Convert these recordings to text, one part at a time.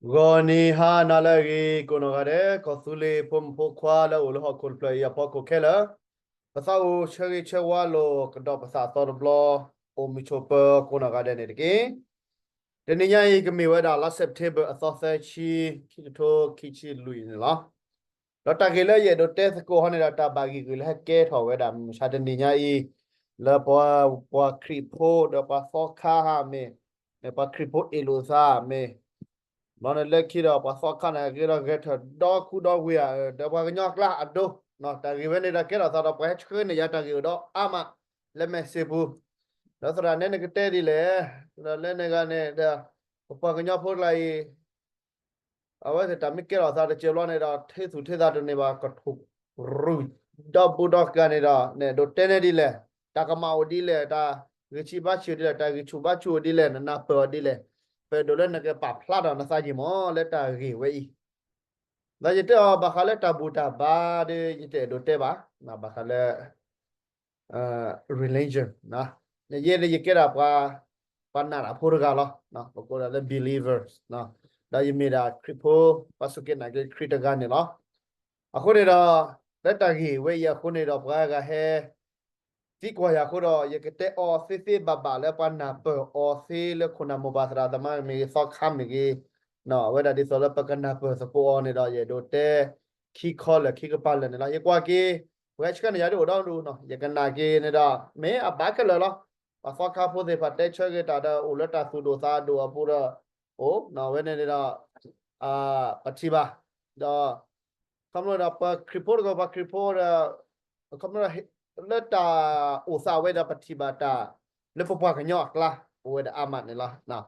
ဂီၤနံၤဟါနၤလၢအဂ့ၤ ကိးနီၢ်ဂၤဒဲး ကီၢ်သူလ့ၤဖိမုၣ်ဖိခွါလၢအအိၣ်လၢဟီၣ်ခိၣ်တဖျၢၣ်အံၤအဖီခိၣ်ခဲလၢာ်, ပသးအိၣ်ဆၢဂ့ၤဆၢဝါလိာ်ကဒီးပသးအသီတဘျီ, အိၣ်မုာ်ဆိးပၢၤကိးနီၢ်ဂၤဒဲးန့ၣ်တက့ၢ်. တနံၤညါအံၤ ကမ့ၢ်ဝဲဒၣ်လါစဲးပထ့ဘၢၣ်အသီသၢဆံ, ခံကထိခံဆံလွံၢ်န့ၣ်လီၤ. ဒီးတၢ်ဂ့ၢ်လၢယအဲၣ်ဒိးတဲသကိးဟီန့ၣ်ဒီး တၢ်ဘၣ်ဂံၢ်ဂုာ်လၢဟဲကဲထီၣ်ဝဲဒၣ်မုၢ်မဆါတနံၤညါအံၤ, လၢပှၤ, ပှၤခရံာ်ဖိဒီးပှၤသီခါဧါမ့ၢ်, မ့ၢ်ပှၤခရံာ်ဖိအဲၣ်လိာ်သးမ့ၢ်, ဘျီန့ၣ်လၢခံဒီးပှၤသီခါန့ၣ် ဂ့ၤဒီးဂဲၤထၢၣ်ဒီခူဒီဝ့ၢ်ဧါ, ဒီးပှၤကညီအကျါအဒိ, တၢ်ဂ့ၢ်ဝဲန့ၣ်ဒီးကဲထီၣ်သးဒီးပှၤဟဲဆှၢန့ၢ်ယၤတၢ်ဂ့ၢ်အိၣ်ဒီးအါမး, လၢ message ပူၤ, ဒီးသရၣ်နဲနကတဲဒ်လဲၣ်, ဒီးလၢန့ၣ်ဂၤန့ၣ်ဒီး, ပပှၤကညီဖိကျါအံၤ အဝဲသ့ၣ်တၢ်မ့ၢ်ကဲထီၣ်သးတစဲးဘျီန့ၣ်ဒီး ထ့သူၣ်ထ့သးတန့ၢ်ဘၣ် ကထူၣ်ရူၢ်ဒီဘူးဒီကၤန့ၣ်ဒီး နအဲၣ်ဒိးတဲနဲဒ်လဲၣ်, တၢ်ကမၣ်အိၣ်ဒ်လဲၣ်, တၢ်ဂံၢ်ဆံးဘါဆံးအိၣ်ဒ်လဲၣ်, တၢ်ဂံၢ်ဆူၣ်ဘါဆူၣ်အိၣ်ဒ်လဲၣ်, နနၢ်ပၢၢ်အီၤဒ်လဲၣ်, ပအဲၣ်ဒိးလၢနကပာ်ဖျါထီၣ်နသးယံာ်မးလၢတၢ်ဂ့ၢ်ဝဲအံၤ, ဒီးယတဲအီၤဘၣ်ဃးလၢတၢ်ဘူၣ်တၢ်ဘါဒီး ယတအဲၣ်ဒိးတဲဘၣ်, ဘၣ်ဃးလၢ religion, ယဲန့ၣ်ယကဲဒၣ်ပှၤ, ပှၤနာ်တၢ်ဖိတဂၤလီၤ, ပကိးဒၣ်လၢ believers, ဒီးယမ့ၢ်ဒၣ်ခရံာ်ဖိ, ပှၤစူၢ်က့ၤနာ်က့ၤခရံာ်တဂၤန့ၣ်လီၤ. အဃိန့ၣ်ဒီး, လၢတၢ်ဂ့ၢ်ဝဲအံၤအဃိန့ၣ်ဒီး ပှၤဂၤဟဲ သံကွၢ်ယၤအဃိဒီး ယကတဲအီၤသ့သ့ဘၣ်ဘၣ်လၢပှၤနၢ်ပၢၢ်အီၤသ့လၢခိၣ်နၢ်မိၢ်ပၢ်သရၣ်သမါမ့ၢ်ဂ့ၤ သီခါမ့ၢ်ဂ့ၤ, အဝဲဒၣ်ဒ်သိးလၢပကနၢ်ပၢၢ်သကိးအီၤန့ၣ်ဒီး ယအဲၣ်ဒိးတဲ ခံခီလၢာ်ခံကပၤလၢာ်န့ၣ်လီၤ. ယကွၢ်က့ၤ, ပှၤဟဲဆှၢန့ၢ်ယၤဒ်အိၣ်ဒီဒူၣ်, ယကနၣ်က့ၤန့ၣ်ဒီး မ့ၢ်အဘၣ်ခဲလၢာ်လီၤ. ပှၤသီခါဖိသ့ၣ်တဖၣ်တဲဆၢက့ၤတၢ်ဒီး အိၣ်လၢတၢ်သူၣ်ဒိၣ်သးဒိၣ်အပူၤဒီး, အိၣ်, ဝဲန့ၣ်န့ၣ်ဒီး ပထံၣ်ဘၣ်, ဒီး ခီဖျိဒီးပှၤခရံာ်ဖိတဂၤ ပှၤခရံာ်ဖိဒီး, ခီဖျိ လၢတၢ်အိၣ်သးဝဲဒီးပထံၣ်ဘၣ်တၢ် လၢပပှၤကညီအကျါ အိၣ်ဝဲဒၣ်အါမးန့ၣ်လီၤ.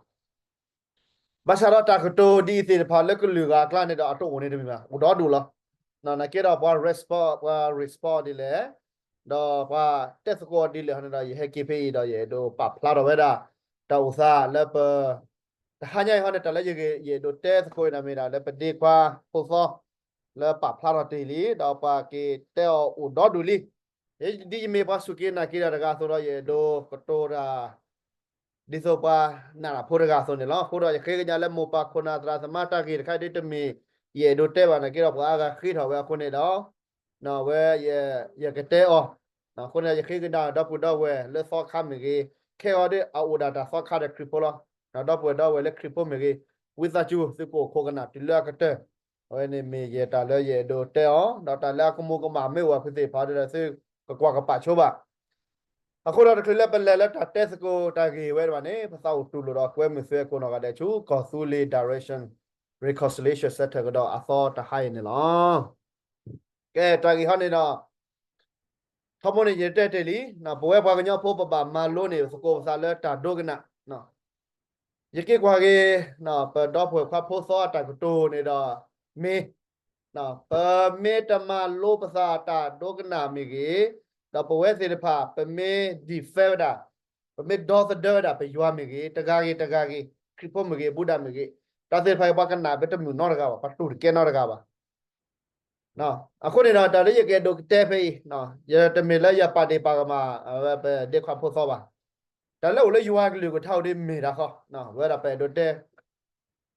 ဘၣ်ဆၣ်ဒီးတၢ်ကတိၤဒ်အံၤသ့ၣ်တဖၣ်လၢကလုာ်ဂၤအကျါန့ၣ်ဒီး အတအိၣ်န့ၣ်တမ့ၢ်ဘၣ်, အိၣ်ဒီဒူၣ်လီၤ. နာ်က့ဒီးပှၤ respond, ပှၤ respond ဒ်လဲၣ်, ဒီးပှၤတဲသကိးဒ်လဲၣ်န့ၣ်ဒီး ယဟဲက့ၤဖဲအံၤဒီး ယအဲၣ်ဒိးပာ်ဖျါထီၣ်ဝဲဒၣ် တၢ်အိၣ်သးလၢပ တဟါညါအံၤဟီန့ၣ် တၢ်လၢယအဲၣ်ဒိးတဲသကိးအံၤန့ၣ်မ့ၢ်ဒၣ်လၢပဒ့ခွါဖိသီ လၢပာ်ဖျါထီၣ်တ့ၢ်လံ ဒီးပှၤက့ၤတဲအီၤအိၣ်ဒီဒူၣ်လံ. ဒ်ယမ့ၢ်ပှၤစူၢ်က့ၤနာ်က့ၤတၢ်တဂၤအသိးဒီး ယအဲၣ်ဒိးကတိၤတၢ် ဒ်သိးပှၤနာ်တၢ်ဖိတဂၤအသိးန့ၣ်လီၤ. အဃိဒီးယဃ့ကညးလၢ မိၢ်ပၢ်ခိၣ်နၢ်သရၣ်သမါတၢ်ဂ့ၢ်တခါဒ်တမ့ၢ် ယအဲၣ်ဒိးတဲဘၣ်နာ်က့ဒီး ပှၤအါဂၤဃ့ထီၣ်ဝဲအဃိန့ၣ်ဒီး ဝဲ ယကတဲအီၤ, အဃိန့ၣ် ယဃ့ကညးဒီပုၢ်ဒီဝဲၢ်လၢသီခါမ့ၢ်ဂ့ၤ, ခဲအံၤဒီးအအိၣ်ဒၣ်တၢ်သီခါဒီးခရံာ်ဖိလီၤ. ဒီပုၢ်ဝဲၢ်ဒီဝဲၢ်လၢခရံာ်ဖိမ့ၢ်ဂ့ၤ, ဝံသးစူၤ သုကအိၣ်ခိးကနၣ်တုၤလၢအကတၢၢ်. အဝဲန့ၣ်မ့ၢ်ယတၢ်လၢယအဲၣ်ဒိးတဲအီၤ, ဒီးတၢ်လၢအကမူၤကမၣ်မ့ၢ်အိၣ်အဖုသ့ၣ်တဖၣ်ဒီး သုကကွၢ်ကပာ်ဆိဘၣ်. အဃိဒီးတချုးလၢပလဲၤလၢတၢ်တဲသကိးတၢ်ဂ့ၢ်ဝဲဒၣ်န့ၣ် ပသးအိၣ်တူၢ်လိာ်ဒီးကွဲမုာ်သုကိးနီၢ်ဂၤဒဲးဆူ ကီၢ်သူလ့ၤ Direction Reconciliation Center ကဒီးအသီတဟါအံၤန့ၣ်လီၤ. ကဲ တၢ်ဂ့ၢ်ဟီန့ၣ်ဒီး ထီဘိန့ၣ် ယတဲတ့ၢ်လံ, ပဝဲပှၤကညီဖိပဘၣ်မၤလိန့ၢ်သကိးပသးလၢတၢ်ဒိကနၣ်. ယက့ၤကွၢ်က့ၤ ပဒီပုၢ်ဝဲၢ်ခွါဖိသီအတၢ်ကတိၤန့ၣ်ဒီး မ့ၢ် ပမ့ၢ်တမၤလိပသးတၢ်ဒိကနၣ်မ့ၢ်ဂ့ၤ, ဒီးပဝဲသ့ၣ်တဖၣ် ပမ့ၢ် defend ဝဲဒၣ်, ပမ့ၢ်ဒီသဒၢဝဲဒၣ်ပယွၤမ့ၢ်ဂ့ၤ, တဂၤဂ့ၤတဂၤဂ့ၤ, ခရံာ်ဖိမ့ၢ်ဂ့ၤ ဘူးဒးမ့ၢ်ဂ့ၤ, တၢ်သ့ၣ်တဖၣ်အံၤ ပှၤကနၣ်ပတမုာ်နီတဂၤဘၣ်, ပှၤတူၢ်တကဲနီတဂၤဘၣ်. အဃိန့ၣ်ဒီး တၢ်လၢယကအဲၣ်ဒိးကတဲဖဲအံၤ, ယတမ့ၢ်လၢယပာ်ဒ့ၣ်ပာ်ကမၣ် ပဒ့ခွါဖိသီဘၣ်. တၢ်လၢအိၣ်လၢယွၤကလုၢ်ကထါအိၣ်ဒ်မ့ၢ်တၢ်ဃီ, ဝဲဒၣ်ပအဲၣ်ဒိးတဲ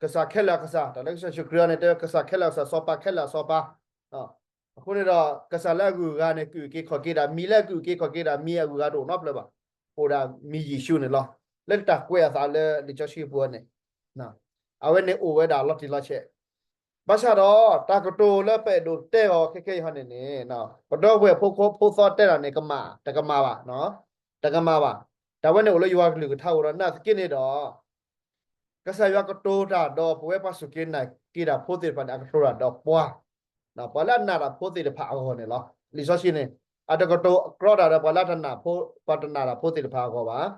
ကစၢ်ခဲလၢာ်အကစၢ်, တၢ်လၢကစၢ်ယ့ၣ်ၡူးခရံာ်အံၤန့ၣ် တဲကစၢ်ခဲလၢာ်အကစၢ်, စီၤပၤခဲလၢာ်အစီၤပၤ. အဃိန့ၣ်ဒီး ကစၢ်လၢအဂုၤအဂၤန့ၣ် ကအုၣ်က့ၤခီၣ်က့ၤဒၣ်, မံၤလၢအကအုၣ်က့ၤခီၣ်က့ၤဒၣ်, မံၤအဂုၤအဂၤတအိၣ်နီတဖျၢၣ်ဘၣ်. အိၣ်ဒၣ်မံၤယ့ၣ်ၡူးန့ၣ်လီၤ. လၢတၢ်ကွဲးအသးလၢလံာ်စီဆှံပူၤန့ၣ်, အဝဲန့ၣ်အိၣ်ဝဲဒၣ်လီၤတံၢ်လီၤဆဲး. ဘၣ်ဆၣ်ဒီး တၢ်ကတိၤလၢပအဲၣ်ဒိးတဲအီၤခဲခဲအံၤဟီန့ၣ်န့ၣ်, ပဒီပုၢ်ဝဲၢ်ဖိသီတဲတၢ်န့ၣ် ကမၣ်, တကမၣ်ဘၣ်, တကမၣ်ဘၣ်. တၢ်ဝဲန့ၣ်အိၣ်လၢယွၤကလုၢ်ကထါအဃိဒီး နာ်သက့န့ၣ်ဒီး ကစၢ်ယွၤကတိၤတၢ်ဒီးပဝဲပှၤစူၢ်က့ၤနာ်က့ၤတၢ်ဖိသ့ၣ်တဖၣ်န့ၣ် အကတိၤတၢ်ဒီးပှၤ, ပှၤလၢအနာ်တၢ်ဖိသ့ၣ်တဖၣ်အဂီၢ်န့ၣ်လီၤ. လံာ်စီဆှံန့ၣ် အတကတိၤကြီတၢ်ဒီးပှၤလၢတနာ်ဖိ, ပှၤတနာ်တၢ်ဖိသ့ၣ်တဖၣ်အဂီၢ်ဘၣ်.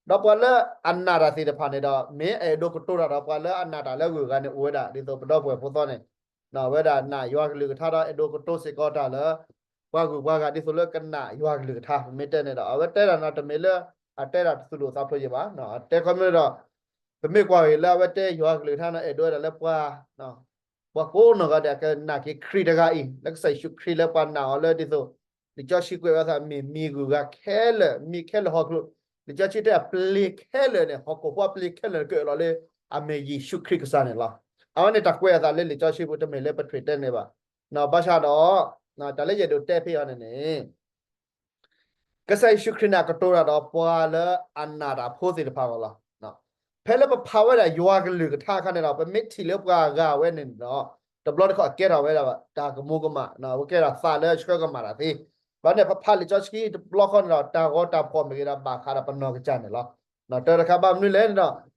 ဒီးပှၤလၢအနာ်တၢ်သ့ၣ်တဖၣ်န့ၣ်ဒီး မ့ၢ်အအဲၣ်ဒိးကတိၤတၢ်ဒီးပှၤလၢအနာ်တၢ်လၢအဂုၤအဂၤန့ၣ် အိၣ်ဝဲဒၣ်ဒ်သိးပဒီပုၢ်ဝဲၢ်ဖိသီန့ၣ် အဝဲဒၣ်နာ်ယွၤကလုၢ်ကထါဒီး အဲၣ်ဒိးကတိၤစ့ၢ်ကီးတၢ်လၢ ပှၤဂုၤပှၤဂၤဒ်သိးလၢကနာ်ယွၤကလုၢ်ကထါ ပမ့ၢ်တဲန့ၣ်ဒီး အဝဲတဲတၢ်န့ၣ် တမ့ၢ်လၢအတဲတၢ်တသူၣ်ဒိၣ်သးဖျိးယံၤဘၣ်. တဲခီမ့ၢ်ဒီး ပမ့ၢ်ကွၢ်က့ၤလၢအဝဲတဲယွၤကလုၢ်ကထါန့ၣ် အဲၣ်ဒိးဝဲဒၣ်လၢပှၤ ပှၤကိးနီၢ်ဂၤဒဲး ကနာ်က့ၤခရံာ်တဂၤအံၤ လၢကစၢ်ယ့ၣ်ၡူးခရံာ်လၢပှၤနာ်အီၤလၢဒ်သိး လံာ်စီဆှံကွဲးဝဲသးမ့ၢ်မံၤဂုၤဂၤခဲလၢာ်, မံၤခဲလၢာ်ဟီၣ်ခိၣ်, လံာ်စီဆှံတဲအပျ့ၤခဲလၢာ်န့ၣ် ဟီၣ်ခိၣ်ဖိအပျ့ၤခဲလၢာ်န့ၣ် ကအၢၣ်လီၤလၢအမ့ၢ်ယ့ၣ်ၡူးခရံာ်ကစၢ်န့ၣ်လီၤ. အဝဲန့ၣ်တၢ်ကွဲးအသးလၢလံာ်စီဆှံပူၤ တမ့ၢ်လၢပထွံၣ်တဲန့ၣ်ဘၣ်. ဘၣ်ဆၣ်ဒီး တၢ်လၢယအဲၣ်ဒိးတဲဖဲအံၤန့ၣ်န့ၣ် ကစၢ်ယ့ၣ်ၡူးခရံာ်န့ၣ်ကတိၤတၢ်ဒီးပှၤလၢအနာ်တၢ်ဖိသ့ၣ်တဖၣ်အဂီၢ်လီၤ. ဖဲလၢပဖးဝဲဒၣ်ယွၤကလုၢ်ကထါအခါန့ၣ်ဒီး ပမ့ၢ်ထံၣ်လၢပှၤဂၤဝဲန့ၣ်ဒီး တဘျီတခီၣ်ကဲထီၣ်ဝဲဒၣ်တၢ်ကမူၤကမၣ်, ပကဲထီၣ်သးလၢဆှၢကမၣ်တၢ်သ့. ဘၣ်န့ၣ် ပဖးလံာ်စီဆှံတဘျီဃီန့ၣ်ဒီး တၢ်ဂီၤတၢ်ဖှီၣ်မ့ၢ်ဂ့ၤဒီး ဘၣ်ဃးဒီးပနီၢ်ကစၢ်န့ၣ်လီၤ. တၢ်တခါဘၣ်မနုၤလဲၣ်န့ၣ်ဒီး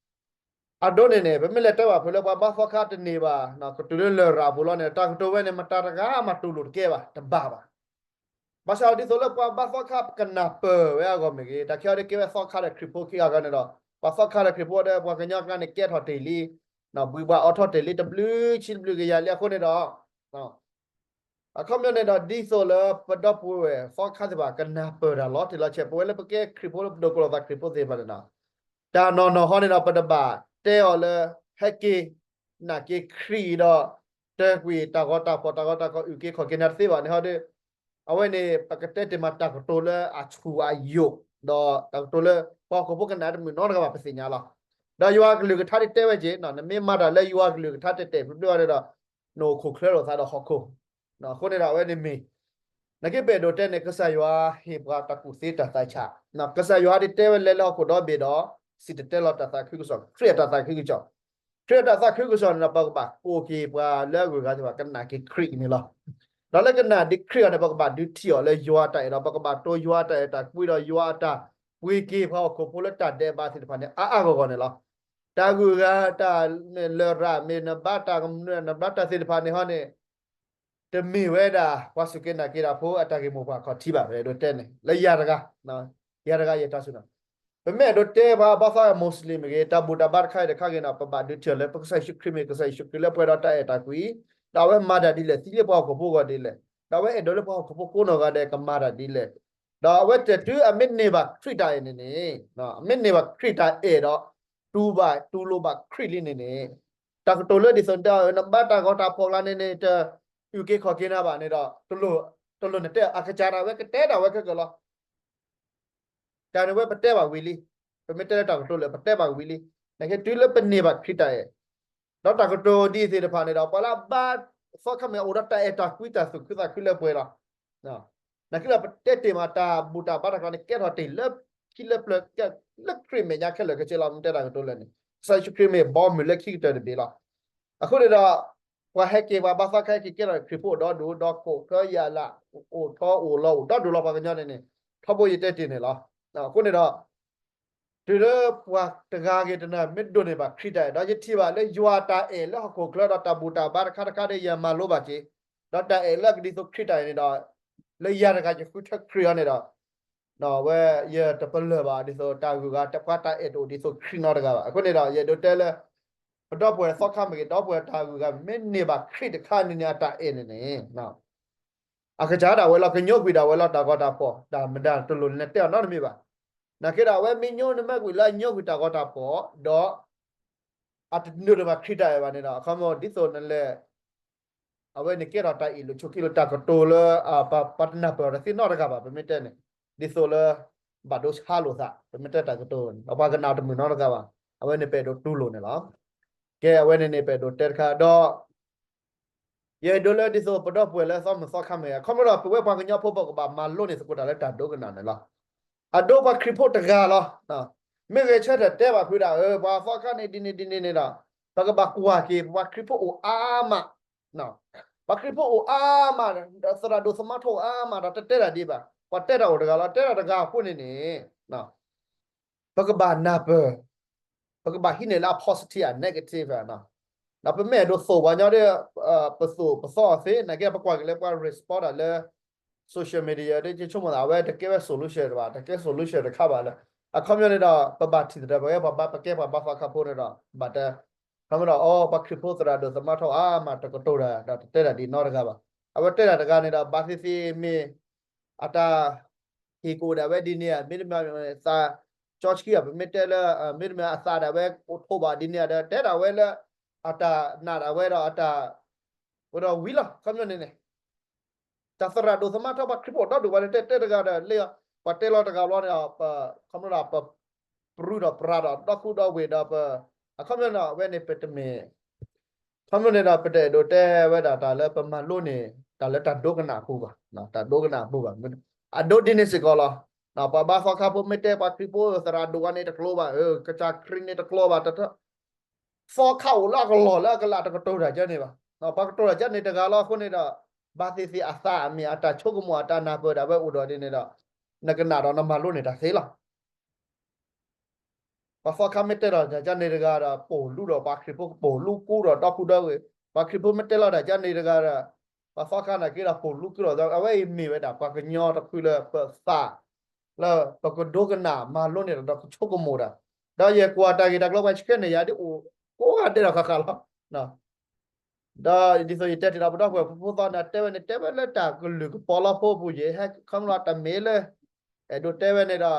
အဒိန့ၣ်န့ၣ် ပမ့ၢ်လဲၤတဲဘၣ်ဖုးလၢပှၤဘါသီခါတန့ၢ်ဘၣ်, ကတုၤလၢလရာ်ပူၤလီၤန့ၣ် တၢ်ကတိၤဝဲန့ၣ် မတၤတဂၤမးတူၢ်လိာ်တကဲဘၣ်, တဘၣ်ဘၣ်. ဘၣ်ဆၣ်ဒ်သိးလၢပှၤဘါသီခါကနၢ်ပၢၢ်ဝဲအဂီၢ်မ့ၢ်ဂ့ၤ, တၢ်ခဲအံၤဒ်ကဲဝဲသီခါဒီးခရံာ်ဖိခံဂၤဂၤန့ၣ်ဒီး ပှၤသီခါဒီးခရံာ်ဖိဒီး ပှၤကညီကျါန့ၣ် ကဲထီၣ်တ့ၢ်လံ, ဘှံးဘှါအီၤထီၣ်တ့ၢ်လံ တဘျုးဆံတဘျုးကယၤလံအဃိန့ၣ်ဒီး အခီပညီန့ၣ်ဒီး ဒ်သိးလၢပဒီပုၢ်ဝဲၢ်သီခါသ့ၣ်တဖၣ် ကနၢ်ပၢၢ်တၢ်လီၤတံၢ်လီၤဆဲး, ပဝဲလၢပကဲခရံာ်ဖိလၢပဒိၣ်ကလီၤသးခရံာ်ဖိသ့ၣ်တဖၣ်န့ၣ်ဒီး တၢ်နီၢ်နီၢ်ဟီန့ၣ်ဒီး ပတဘၣ်တဲအီၤလၢ ဟဲက့ၤ နာ်က့ၤခရံာ်ဒီး တၢ်ကွံာ်တၢ်ဂီၤတၢ်ဖှီၣ် တၢ်ဂီၤတၢ်ဖှီၣ် အုၣ်က့ၤခီၣ်က့ၤနၤတသ့ဘၣ်န့ၣ်ဟီဒီး အဝဲန့ၣ် ပကတဲတ့ၢ်မးတၢ်ကတိၤလၢအဆူၣ်အယိာ် ဒီးတၢ်ကတိၤလၢ ပှၤဟီၣ်ခိၣ်ဖိကနၣ်တမုာ်နီတဂၤဘၣ် ပသ့ၣ်ညါလီၤ. ဒီးယွၤကလုၢ်ကထါဒ်တဲဝဲက့ၤ နမ့ၢ်မၤတၢ်လၢယွၤကလုၢ်ကထါတဲာ်တဲာ်ဖျုးဖျုးအီၤန့ၣ်ဒီး နအိၣ်ခိၣ်ချၢလိာ်သးဒီးဟီၣ်ခိၣ် အဃိန့ၣ်ဒီးအဝဲန့ၣ်မ့ၢ် နာ်က့ပအဲၣ်ဒိးတဲန့ၣ် ကစၢ်ယွၤဟ့ၣ်ပှၤတၢ်ကူၣ်သ့တၢ်သးဆး, ကစၢ်ယွၤဒ်တဲဝဲလဲၤလၢဟီၣ်ခိၣ်ဒီဘ့ၣ်ဒီး စံၣ်တဲၤတဲလီၤတၢ်သးခုကစီၣ်, ခရံာ်အတၢ်သးခုကစီၣ်, ခရံာ်အတၢ်သးခုကစီၣ်န့ၣ်ဒီး ပကဘၣ်ကိးက့ၤပှၤလၢအဂုၤအဂၤသ့ၣ်တဖၣ် ကနာ်က့ၤခရံာ်န့ၣ်လီၤ. ဒီးလၢကနာ်ဒံးခရံာ်အီၤန့ၣ် ပကဘၣ်ဒုးထံၣ်အီၤလၢယွၤအတၢ်အဲၣ်ဒီး ပကဘၣ်တိယွၤအတၢ်အဲၣ်တၢ်ကွံဒီး ယွၤအတၢ်ပှ့ၤက့ၤပှၤဟီၣ်ခိၣ်ဖိလၢတၢ်ဒဲးဘးသ့ၣ်တဖၣ်န့ၣ် အါအါဂီၢ်ဂီၢ်န့ၣ်လီၤ. တၢ်ဂုၤအဂၤ တၢ်လရာ်မ့ၢ် နဘါတၢ်ကမၣ် နဘါတၢ်သ့ၣ်တဖၣ်န့ၣ်ဟီန့ၣ် တမ့ၢ်ဝဲဒၣ် ပှၤစူၢ်က့ၤနာ်က့ၤတၢ်ဖိအတၢ်ဂ့ၢ်မိၢ်ပှၢ်ခီၣ်ထံးဘၣ် ပအဲၣ်ဒိးတဲန့ၣ် လၢယၤတဂၤ, ယၤတဂၤယတၢ်စူၢ်နီၤ, ပမ့ၢ်အဲၣ်ဒိးတဲပှၤဘါသီခါ Muslim မ့ၢ်ဂ့ၤ တၢ်ဘူၣ်တၢ်ဘါတခါအံၤတခါဂ့ၤန့ၣ် ပဘၣ်ဒုးထံၣ်အီၤလၢပကစၢ်ယ့ၣ်ၡူးခရံာ်မ့ၢ်ကစၢ်ယ့ၣ်ၡူးခရံာ်လၢပှဲၤဒီးတၢ်အဲၣ်တၢ်ကွံ, ဒီးအဝဲမၤတၢ်ဒ်လဲၣ် သံလၢပှၤဟီၣ်ခိၣ်ဖိအဂီၢ်ဒ်လဲၣ်, ဒီးအဝဲအဲၣ်ဒိးလၢပှၤဟီၣ်ခိၣ်ဖိကိးနီၢ်ဂၤဒဲးကမၤတၢ်ဒ်လဲၣ်, ဒီးအဝဲတတုၤအမ့ၢ်န့ၢ်ဘၣ်ခရံာ်တၢ်အဲၣ်ဒီး တူၢ်ဘၣ်တူၢ်လိာ်ဘၣ်ခရံာ်လံန့ၣ်န့ၣ် တၢ်ကတိၤလၢဒ်သိးတဲအီၤ နဘါတၢ်ဂီၤတၢ်ဖှီၣ်ကျါန့ၣ်န့ၣ် တအုၣ်က့ၤခီၣ်က့ၤနၤဘၣ်န့ၣ်ဒီး တလိၣ်နတဲအကစၢ်ဒၣ်ဝဲကတဲဒၣ်ဝဲခဲကၢာ်လီၤ. တၢ်န့ၣ်ဝဲပတဲဘၣ်ဝံၤလံ, ပမ့ၢ်တဲလၢတၢ်ကတိၤလၢပတဲဘၣ်ဝံၤလံ, နာ်က့တုၤလၢပန့ၢ်ဘၣ်ခရံာ်တၢ်အဲၣ်, ဒီးတၢ်ကတိၤဒ်သ့ၣ်တဖၣ်န့ၣ်ဒီး ပှၤလၢအဘါသီခါမ့ၢ်အိၣ်ဒီးတၢ်အဲၣ်တၢ်ကွံတၢ်သူၣ်ခုသးခုလၢပှဲၤလီၤ. နာ်က့ဒီးပတဲတ့ၢ်မးတၢ်ဘူၣ်တၢ်ဘါတၢ်ကျါန့ၣ် ကဲထီၣ်တ့ၢ်လၢခံလၢပျၢၤ လၢခရံာ်မဲာ်ညါခဲလၢာ်ခဲဆ့လီၤ. မ့ၢ်တဲတၢ်ကတိၤလၢန့ၣ် ကစၢ်ယ့ၣ်ၡူးခရံာ်မ့ၢ်ဘီမုၢ်လၢခံကတၢၢ်တဘ့ၣ်လီၤ. အဃိန့ၣ်ဒီး ပှၤဟဲက့ၤပှၤဘါသီခါဟဲက့ၤကဲထီၣ်ခရံာ်ဖိအိၣ်ဒီဒူၣ် ဒီးခိၣ်ချၢယၢ်လၢ် အိၣ်ထီၣ်အိၣ်လီၤအိၣ်ဒီဒူၣ်လီၤ ပှၤကညီန့ၣ်န့ၣ် ထီဘိယတဲတ့ၢ်န့ၣ်လီၤ. အဃိန့ၣ်ဒီး တုၤလၢပှၤတဂၤဂ့ၤတဂၤမ့ၢ်ဒိးန့ၢ်ဘၣ်ခရံာ်တၢ်အဲၣ် ဒီးယထံၣ်ဘၣ်လၢယွၤတၢ်အဲၣ်လၢဟီၣ်ခိၣ်ချၢဒီးတၢ်ဘူၣ်တၢ်ဘါတခါတခါဒီးယမၤလိဘၣ်က့ၤ, ဒီးတၢ်အဲၣ်လၢကဒ်သိးခရံာ်တၢ်အဲၣ်န့ၣ်ဒီး လၢယၤတဂၤယဃုထၢခရံာ်အီၤန့ၣ်ဒီး ဝဲယတပလၢၢ်ဘၣ်ဒ်သိးတၢ်ဂုၤဂၤတပှၤတၢ်အဲၣ်တအိၣ်ဒ်သိးခရံာ်နီတဂၤဘၣ်. အဃိန့ၣ်ဒီး ယအဲၣ်ဒိးတဲလၢ ပဒီပုၢ်ဝဲၢ်သီခါမ့ၢ်ဂ့ၤ ဒီပုၢ်ဝဲၢ်တၢ်ဂုၤဂၤမ့ၢ်န့ၢ်ဘၣ်ခရံာ်တခါန့ၣ်န့ၣ် အတၢ်အဲၣ်န့ၣ်န့ၣ် အကစၢ်ဒၣ်ဝဲလီၤ ကညိကွံာ်ဒၣ်ဝဲလီၤ တၢ်ဂီၤတၢ်ဖှီၣ် တၢ်မတၤတလိၣ်လဲၤတဲအီၤနီတမံၤဘၣ်. နာ်က့ဒီး အဝဲမ့ၢ်ညိနမဲာ်ကွံာ်လၢအညိကွံာ်တၢ်ဂီၤတၢ်ဖှီၣ် ဒီး အတနုာ်တဘၣ်ခရံာ်တၢ်အဲၣ်ဘၣ်န့ၣ်ဒီး အခီပညီဒ်သိးနလဲၤ အဝဲန့ၣ်ကဲထီၣ်တၢ်အ့ၣ်လိာ်ဆိးက့လိာ်တၢ်ကတိၤလၢ ပှၤတနၢ်ပၢၢ်အီၤတသ့နီတဂၤဘၣ် ပမ့ၢ်တဲန့ၣ် ဒ်သိးလၢ ဘၣ်ဒိဆါလိာ်သး ပမ့ၢ်တဲတၢ်ကတိၤ ပှၤကနၣ်တမုာ်နီတဂၤဘၣ် အဝဲန့ၣ်ပအဲၣ်ဒိးတူၢ်လိာ်န့ၣ်လီၤ. ကဲ အဝဲန့ၣ်န့ၣ် ပအဲၣ်ဒိးတဲတခါဒီး ယအဲၣ်ဒိးလၢဒ်သိးပဒီပုၢ်ဝဲၢ်လၢသီမုၢ်သီခါမ့ၢ်ဂ့ၤ အခီပညီဒီးပဝဲပှၤကညီဖိပကဘၣ်မၤလိန့ၢ်သကိးတၢ်လၢတၢ်ဒိကနၣ်န့ၣ်လီၤ. အဒိပှၤခရံာ်ဖိတဂၤလီၤ. မ့ၢ်ဂဲၤဆၢထၢၣ်တဲဘၣ်ဖုးဒၣ် ပှၤသီခါန့ၣ်ဒ်န့ၣ်ဒ်န့ၣ်န့ၣ်ဒီး ပကဘၣ်ကွၢ်က့ၤ ပှၤခရံာ်ဖိအိၣ်အါမး ပှၤခရံာ်ဖိအိၣ်အါမး သရၣ်ဒိၣ်သမါထီၣ်အိၣ်အါမးဒီးတတဲတၢ်ဒံးဘၣ် ပှၤတဲတၢ်အိၣ်တဂၤလီၤ တဲတၢ်တဂၤအဃိန့ၣ်န့ၣ် ပကဘၣ်နၢ်ပၢၢ် ပကဘၣ်ဟံးန့ၢ်လၢအ positive အ negative ဒီးပမ့ၢ်အဲၣ်ဒိးသိၣ်ပှၤညီဒီး ပသိၣ်ပသီအီၤသ့ နာ်က့ပကွၢ်က့ၤလၢပှၤ respond တၢ်လၢ social media ဒီးယဆိကမိၣ်သး အဝဲတကဲဝဲ solution တဘၣ် တကဲ solution တခါဘၣ်လၢ အခီပညီန့ၣ်ဒီး ပဘၣ်ထံၣ်သတး ပဝဲပှၤဘါ ပကဲပှၤဘါသီခါဖိန့ၣ်ဒီး ဘၣ်တၢ် ခီမ့ၢ်ဒီး အီ ပှၤခရံာ်ဖိသရၣ်ဒိၣ်သမါထီၣ်အါမး တကတိၤတၢ်ဒီးတတဲတၢ်ဒ်နီတဂၤဘၣ်. အဝဲတဲတၢ်တဂၤန့ၣ်ဒီး ဘၣ်သ့ၣ်သ့ၣ်မ့ၢ် အတၢ်ဟ့ၣ်ကအိၣ်ဒၣ်ဝဲဒ်န့ၣ်ဧါ မ့တမ့ၢ်သး ကၠီဆှံဧါ ပမ့ၢ်တဲလၢ မ့တမ့ၢ်အသးဒၣ်ဝဲအိၣ်ထိးဘၣ်ဒ်န့ၣ်ဧါဒီး တဲဒၣ်ဝဲလၢ အတၢ်နာ်ဒၣ်ဝဲဒီးအတၢ် ဝဲဒီးဝံၤလီၤ ခီပညီန့ၣ်န့ၣ် တၢ်သရၣ်ဒိၣ်သမါထီၣ်ပှၤခရံာ်ဖိဒီဒူၣ်ပှၤန့ၣ် တဲတဲတဂၤဒီး လၢပှၤတဲလီၤတဂၤဘျီန့ၣ် ခီပညီဒီး ပပြူဒီးပြၤဒီး ဒီခူဒီဝ့ၢ်ဒီးပ အခီပညီန့ၣ် အဝဲန့ၣ် ပတမ့ၢ် ထ ခီဖျိန့ၣ်ဒီး ပတအဲၣ်ဒိးတဲဝဲဒၣ်တၢ်လၢပမၤလိန့ၢ် တၢ်လၢတၢ်ဒိကနၣ်အပူၤဘၣ်, တၢ်ဒိကနၣ်အပူၤဘၣ်. အဒိဒ်န့ၣ်စ့ၢ်ကီးလီၤ. ပှၤဘါသီခါဖိမ့ၢ်တဲ ပှၤခရံာ်ဖိ သရၣ်ဒိၣ်ဝါန့ၣ်တကျိၤဘၣ်, ကစၢ်ခရံာ်န့ၣ်တကျိၤဘၣ်, တ သီခါအိၣ်လၢအကလီၢ်လၢအကလးတကတိၤတၢ်ကဲန့ၣ်ဘၣ်. ပှၤကတိၤတၢ်ကဲန့ၣ်တဂၤလီၤအဃိန့ၣ်ဒီး ဘၣ်သ့ၣ်သ့ၣ်အသးအမ့ၢ် အတၢ်ဆိကမိၣ်အတၢ်နၢ်ပၢၢ်ဒၣ်ဝဲအိၣ်ဒီးဒ်န့ၣ်ဒီး နကနၣ်ဒီးနမၤလိန့ၢ်တၢ်သ့လီၤ. ပှၤသီခါမ့ၢ်တဲဒီးကဲန့ၣ်တဂၤဒီး ပိာ်လူဒီးပှၤခရံာ်ဖိ ပိာ်လူကူဒီးဒီခူဒီဂ့ၤ, ပှၤခရံာ်ဖိမ့ၢ်တဲလီၤတၢ်ကဲန့ၣ်တဂၤဒီး ပှၤသီခါန့ၣ်က့ဒီးပိာ်လူကူဒီး အဝဲအံၤမ့ၢ်ဝဲဒၣ် ပှၤကညီတဖုလၢပသး လၢပကဒိကနၣ်မၤလိန့ၢ်ဒီးကဆိကမိၣ်တၢ်, ဒီးယကွၢ်တၢ်ဂ့ၢ်တၢ်ကျိၤပှၤဆှၢန့ၢ်ယၤဒ်အိၣ်ကိးဂၤဒဲးဒီးဃၣ်ဃၣ်လီၤ. ဒီးဒ်သိးယတဲတ့ၢ်ဒီးပဒီပုၢ်ဝဲၢ်ဖိသီန့ၣ် တဲဝဲန့ၣ် တဲဝဲလၢတၢ်ကလုၢ်ကပီၤလီၤဖိပူၤယဲ ဟဲခီဖျိတၢ်မ့ၢ်လၢ အဲၣ်ဒိးတဲဝဲန့ၣ်ဒီး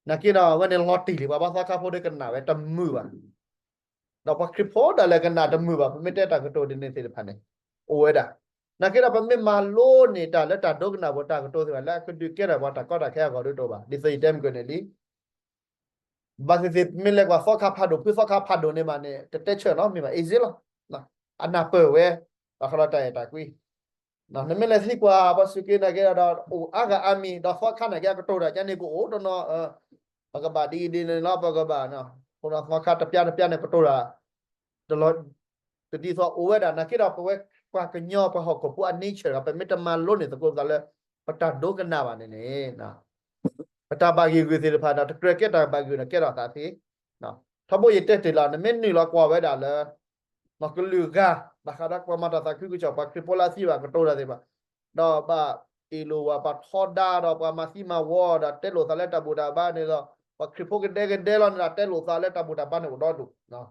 နာ်က့ဒီး အဝဲန့ၣ်လီၤတံၢ်လံ ပှၤဘါသီခါဖိဒီးကနၣ်ဝဲတမုာ်ဘၣ်. ဒီးပှၤခရံာ်ဖိဒၣ်လဲာ်ကနၣ်တမုာ်ဘၣ် ပမ့ၢ်တဲတၢ်ကတိၤဒ်န့ၣ်သ့ၣ်တဖၣ်န့ၣ် အိၣ်ဝဲဒၣ်. နာ်က့ဒီး ပမ့ၢ်မၤလိန့ၢ်တၢ်လၢတၢ်ဒိကနၣ်ပူၤတၢ်ကတိၤသ့ၣ်တဖၣ် လၢအကဒုးကဲထီၣ်ပှၤတၢ်ကီတၢ်ခဲအဂီၢ်ဒ်တအိၣ်ဘၣ်. ဒ်သိးယတဲမုၢ်ကန့ၣ်လံ ဘၣ်သ့ၣ်သ့ၣ် မ့ၢ်လဲၤကွၢ်သီခါဖးဒိၣ် ဖုသီခါဖးဒိၣ်န့ၣ်မးန့ၣ် တတဲဆၢနီတမံၤဘၣ် easy လီၤ. အနၢ်ပၢၢ်ဝဲ ဘၣ်ဃးဒီးတၢ်အဲၣ်တၢ်ကွံ နမ့ၢ်လဲၤသံကွၢ် ပှၤစူၢ်က့ၤနာ်က့ၤဒီး အိၣ်အါဂၤအါမံၤ ဒီးသီခါနာ်က့ အကတိၤတၢ်ကန့ၣ်ကအိၣ်တနီၤ ပကဘၣ်ဒ်အံၤဒ်န့ၣ်လီၤ ပကဘၣ် အဃိဒီးသီခါတပျၢ်တပျၢ်န့ၣ် ကတိၤတၢ် တလီၤ တဒ်သိးအိၣ်ဝဲဒၣ် နာ်က့ဒီး ပဝဲပှၤကညီပှၤဟီၣ်ခိၣ်ဖိအ nature ဒီး ပမ့ၢ်တမၤလိန့ၢ်သကိးသးလၢ ပတၢ်ဒိကနၣ်ဘၣ်န့ၣ်န့ၣ် ပတၢ်ဘၣ်ဂ့ၢ်ဂုာ်သ့ၣ်တဖၣ်ဒီး တကြၢးကဲတၢ်ဘၣ်ဂ့ၢ်ဒီးကဲထီၣ်သးသ့ ထီဘိယတဲတ့ၢ်လီၤ နမ့ၢ်နုာ်လီၤကွၢ်ဝဲဒၣ်လၢ ကလုာ်ဂၤ ဘၣ်ဃးဒီးပှၤမၤတၢ်သးခုကစီၣ် ပှၤခရံာ်ဖိလၢအသံဘၣ်ကတိၤတၢ်သ့ၣ်တဖၣ် ဒီးဘၣ်အ့ၣ်လိာ်ဝဲပှၤထီဒါဒီးပှၤမၤသံမၤဝီဒီး တဲလိာ်သးလၢတၢ်ဘူၣ်တၢ်ဘါန့ၣ်ဒီး ပှၤခရံာ်ဖိကဒဲကဒဲလီၤန့ၣ်ဒီး တဲလိာ်သးလၢတၢ်ဘူၣ်တၢ်ဘါန့ၣ်အိၣ်ဒီဒူၣ်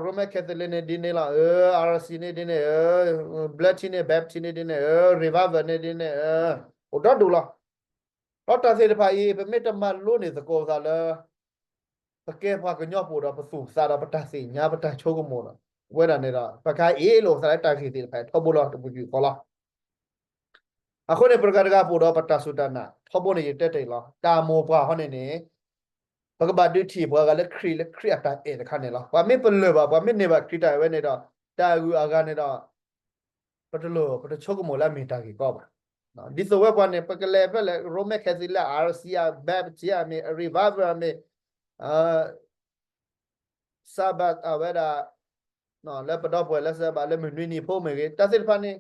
Roman Catholic န့ၣ်ဒ်န့ၣ်လီၤ အၢ RC န့ၣ်ဒ်န့ၣ် အၢ Blessed န့ၣ် Baptist န့ၣ်ဒ်န့ၣ် အၢ Revival န့ၣ်ဒ်န့ၣ် အၢ အိၣ်ဒီဒူၣ်လီၤ. ဒီးတၢ်သ့ၣ်တဖၣ်အံၤ ပမ့ၢ်တမၤလိန့ၢ်သကိးပသးလၢ ပကဲပှၤကညီပူၤဒီး ပသူၣ်ပသးဒီးပတၢ်သ့ၣ်ညါ ပတၢ်ဆိကမိၣ်ဒီး ဝဲဒၣ်န့ၣ်ဒီး ပကဟဲအ့ၣ်လိာ်ပသးလၢတၢ်ဂ့ၢ်သ့ၣ်တဖၣ် ထီဘိလီၤ တပူၤကွံာ်ဃီလီၤ. အဃိန့ၣ် ပတဂၤတဂၤပူၤဒီး ပတၢ်စူၢ်တၢ်နာ် ထီဘိန့ၣ် ယတဲတ့ၢ်လီၤ တၢ်မိၢ်ပှၢ်ဟီန့ၣ်န့ၣ် ပကဘၣ်ဒုးထံၣ်ပှၤဂၤလၢခရံာ် လၢခရံာ်အတၢ်အဲၣ်တခါန့ၣ်လီၤ. ပှၤမ့ၢ်ပလၢၢ်ဘၣ် ပှၤမ့ၢ်န့ၢ်ဘၣ်ခရံာ်တၢ်အဲၣ်ဝဲန့ၣ်ဒီး တၢ်အဂုၤအဂၤန့ၣ်ဒီး ပတလိၣ် ပတဆိကမိၣ်လၢအမ့ၢ်တၢ်ဂ့ၢ်ကီဘၣ်. ဒ်သိးဝဲပှၤန့ၣ် ပကလဲၤဖဲလဲၣ် Roman Catholic လၢ RC အ Baptist အမ့ၢ် Revival အမ့ၢ် Sabbath အဝဲဒၣ် လၢပဒီပုၢ်ဝဲၢ်လၢ Sabbath လၢမုၢ်နွံနံၤဖိမ့ၢ်ဂ့ၤ တၢ်သ့ၣ်တဖၣ်န့ၣ်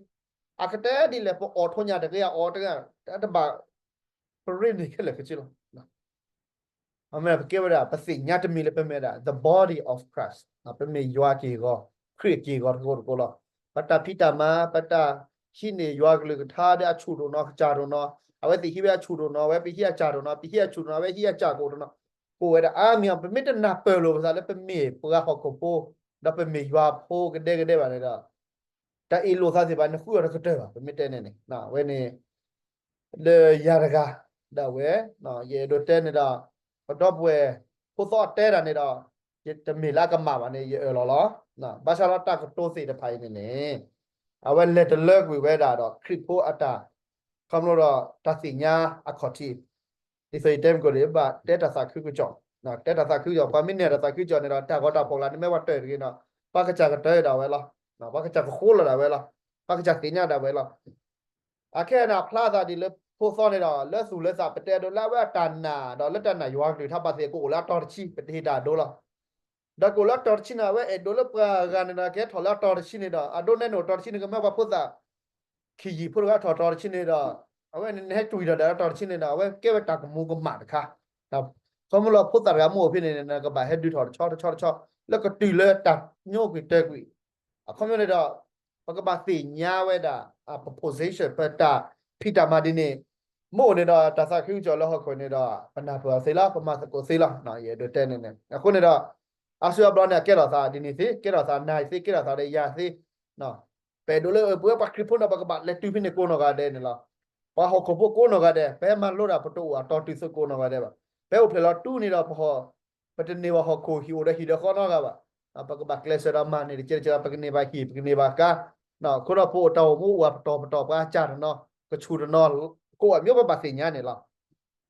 အကတဲဒ်လဲၣ် ပအီၣ်ထိးညၣ်တဂ့ၤ အအီၣ်တဂ့ၤ တဘၣ် ပရ့န့ၢ်ခဲလၢာ်ခဲဆ့လီၤ. အမ့ၢ်ပကဲဝဲဒၣ် ပသ့ၣ်ညါတမံၤလၢပမ့ၢ်ဒၣ် the body of Christ ပမ့ၢ်ယွၤက့ၢ်ဂီၤ ခရံာ်က့ၢ်ဂီၤတကိးတကိးလီၤ. ပတၢ်ဖံးတၢ်မၤ ပတၢ်ဟံးန့ၢ်ယွၤကလုၢ်ကထါဒီးအဆူၣ်ဒိၣ်နီၤ ကစၢ်ဒိၣ်နီၤ အဝဲသ့ၣ်ဟံးဝဲအဆူၣ်ဒိၣ်နီၤ အဝဲပဟံးအကစၢ်ဒိၣ်နီၤ ပဟံးအဆူၣ်ဒိၣ်နီၤ အဝဲဟံးအကစၢ်ကိၣ်ဒိၣ်နီၤ ကိးဝဲဒၣ်အါမံၤ ပမ့ၢ်တနၢ်ပၢၢ်လိာ်ပသးလၢပမ့ၢ်ပှၤဟီၣ်ခိၣ်ဖိ ဒီးပမ့ၢ်ယွၤဖိကဒဲကဒဲဘၣ်န့ၣ်ဒီး တၢ်အ့ၣ်လိာ်သးသ့ၣ်တဖၣ်န့ၣ် ဃုအီၤတကတၢၢ်ဘၣ် ပမ့ၢ်တဲန့ၣ်န့ၣ် အဝဲန့ၣ် လၢယၤတဂၤဒၣ်ဝဲ ယအဲၣ်ဒိးတဲန့ၣ်ဒီး ပဒီပုၢ်ဝဲၢ်ဖိသီအတဲတၢ်န့ၣ်ဒီး ယတမ့ၢ်လၢအကမၣ်ဘၣ်န့ၣ် ယအၢၣ်လီၤလီၤ. ဘၣ်ဆၣ်ဒီးတၢ်ကတိၤသ့ၣ်တဖၣ်အံၤန့ၣ်န့ၣ် အဝဲလဲၤတလၢကွံာ်ဝဲဒၣ်ဒီးခရံာ်ဖိအတၢ် ခီဖျိဒီးတၢ်သ့ၣ်ညါအခီၣ်ထံး ဒ်သိးယတဲမုၢ်ကီၢ်န့ၣ် ဘၣ်တဲတၢ်သးခုကစီၣ်, တဲတၢ်သးခုကစီၣ် ပှၤမ့ၢ်န့ၢ်တၢ်သးခုကစီၣ်န့ၣ်ဒီး တၢ်ဂီၤတၢ်ဖီၣ်ကျါန့ၣ် မ့ၢ်ပှၤတၢၢ်တဂ့ၤဒီး ပှၤကစၢ်ကတၢၢ်ဒၣ်ဝဲလီၤ. ပှၤကစၢ်ကဃိလီၤဒၣ်ဝဲလီၤ. ပှၤကစၢ်သ့ၣ်ညါဒၣ်ဝဲလီၤ. အခဲအံၤန့ၣ် အဖျါသးဒ်လၢဖိသီန့ၣ်ဒီး လၢသူၣ်လၢသး ပတဲအဒိလၢအဝဲအတၢ်နာ် ဒီးလၢတၢ်နာ်ယွၤကလုၢ်ကထါဘၣ်သ့ၣ် ကအိၣ်လၢအတီၤတဆံ ပတဟ့ၣ်တၢ်အဒိလီၤ. ဒီးကအိၣ်လၢအတီၤတဆံန့ၣ် အဝဲအဲၣ်ဒိးလၢပှၤဂၤန့ၣ်ဒီး ကဟဲထီၣ်လၢအတီၤတဆံန့ၣ်ဒီး အဒိန့ၣ်န့ၣ် အတီၤတဆံန့ၣ် ကမ့ၢ်ပှၤဖိသၣ် ခံယံာ်ဖိတဂၤထီၣ်တီၤတဆံန့ၣ်ဒီး အဝဲန့ၣ်နဟဲကွံာ်ထီၣ်ဒၣ်လၢတီၤတဆံန့ၣ်ဒီး အဝဲကဲဝဲတၢ်ကမူၤကမၣ်တခါ, ခီဖျိလၢဖိသၣ်တဂၤမ့ၢ်အိၣ်ဖဲန့ၣ်န့ၣ် နကဘၣ်ဟဲဒုးထီၣ်တဆီတဆီတဆီ လၢကတုၤလၢတၢ်ညိကွံာ်တၢၢ်ကွံာ် အခီပညီန့ၣ်ဒီး ပကဘၣ်သ့ၣ်ညါဝဲဒၣ် ပ position ပတၢ်ဖံးတၢ်မၤဒ်န့ၣ် မ့ၢ်အိၣ်န့ၣ်ဒီး တၢ်သးခုကစီၣ်လၢဟီၣ်ခိၣ်န့ၣ်ဒီး ပနၢ်ပၢၢ်အီၤသ့လီၤ ပမၤသကိးသ့လီၤ ယအဲၣ်ဒိးတဲန့ၣ်န့ၣ် အဃိန့ၣ်ဒီး အါစုအါဘျီန့ၣ် အကဲထီၣ်သးဒ်န့ၣ်သ့ ကဲထီၣ်သးနၤသ့ ကဲထီၣ်သးဒီးယၤသ့ ပအဲၣ်ဒိးလၢပဝဲပှၤခရံာ်ဖိန့ၣ် ပကဘၣ်လဲၤတုၤဖဲန့ၣ်ကိးနီၢ်ဂၤဒဲးန့ၣ်လီၤ. ပှၤဟီၣ်ခိၣ်ဖိကိးနီၢ်ဂၤဒဲး ပဟဲမၤလိတၢ်ပတအိၣ်အတီၤတုၤသကိးနီၢ်ဂၤဒဲးဘၣ်. ပဟဲအိၣ်ဖျဲၣ်လီၤတူၢ်န့ၣ်ဒီး ပဟီၣ် ပတန့ၢ်ဘၣ်ဟီၣ်ခိၣ်ဟံၣ်အိၣ်ဒီးဟံၣ်ဒီးဃီနီတဂၤဘၣ်. ပကဘၣ်ကျဲးစၢးဒီးမၤန့ၢ်တကဲတကဲဒီး ပကန့ၢ်ဘၣ်ဟံၣ် ပကန့ၢ်ဘၣ်ကါ ခိၣ်ဒီးဖိအိၣ်တၢ်အိၣ်မူအိၣ်အပတီၢ်ပတီၢ် ပှၤကၢ်တနီၤ ကဆူၣ်တနီၤ ကိးအမျိုး ပဘၣ်သ့ၣ်ညါန့ၣ်လီၤ.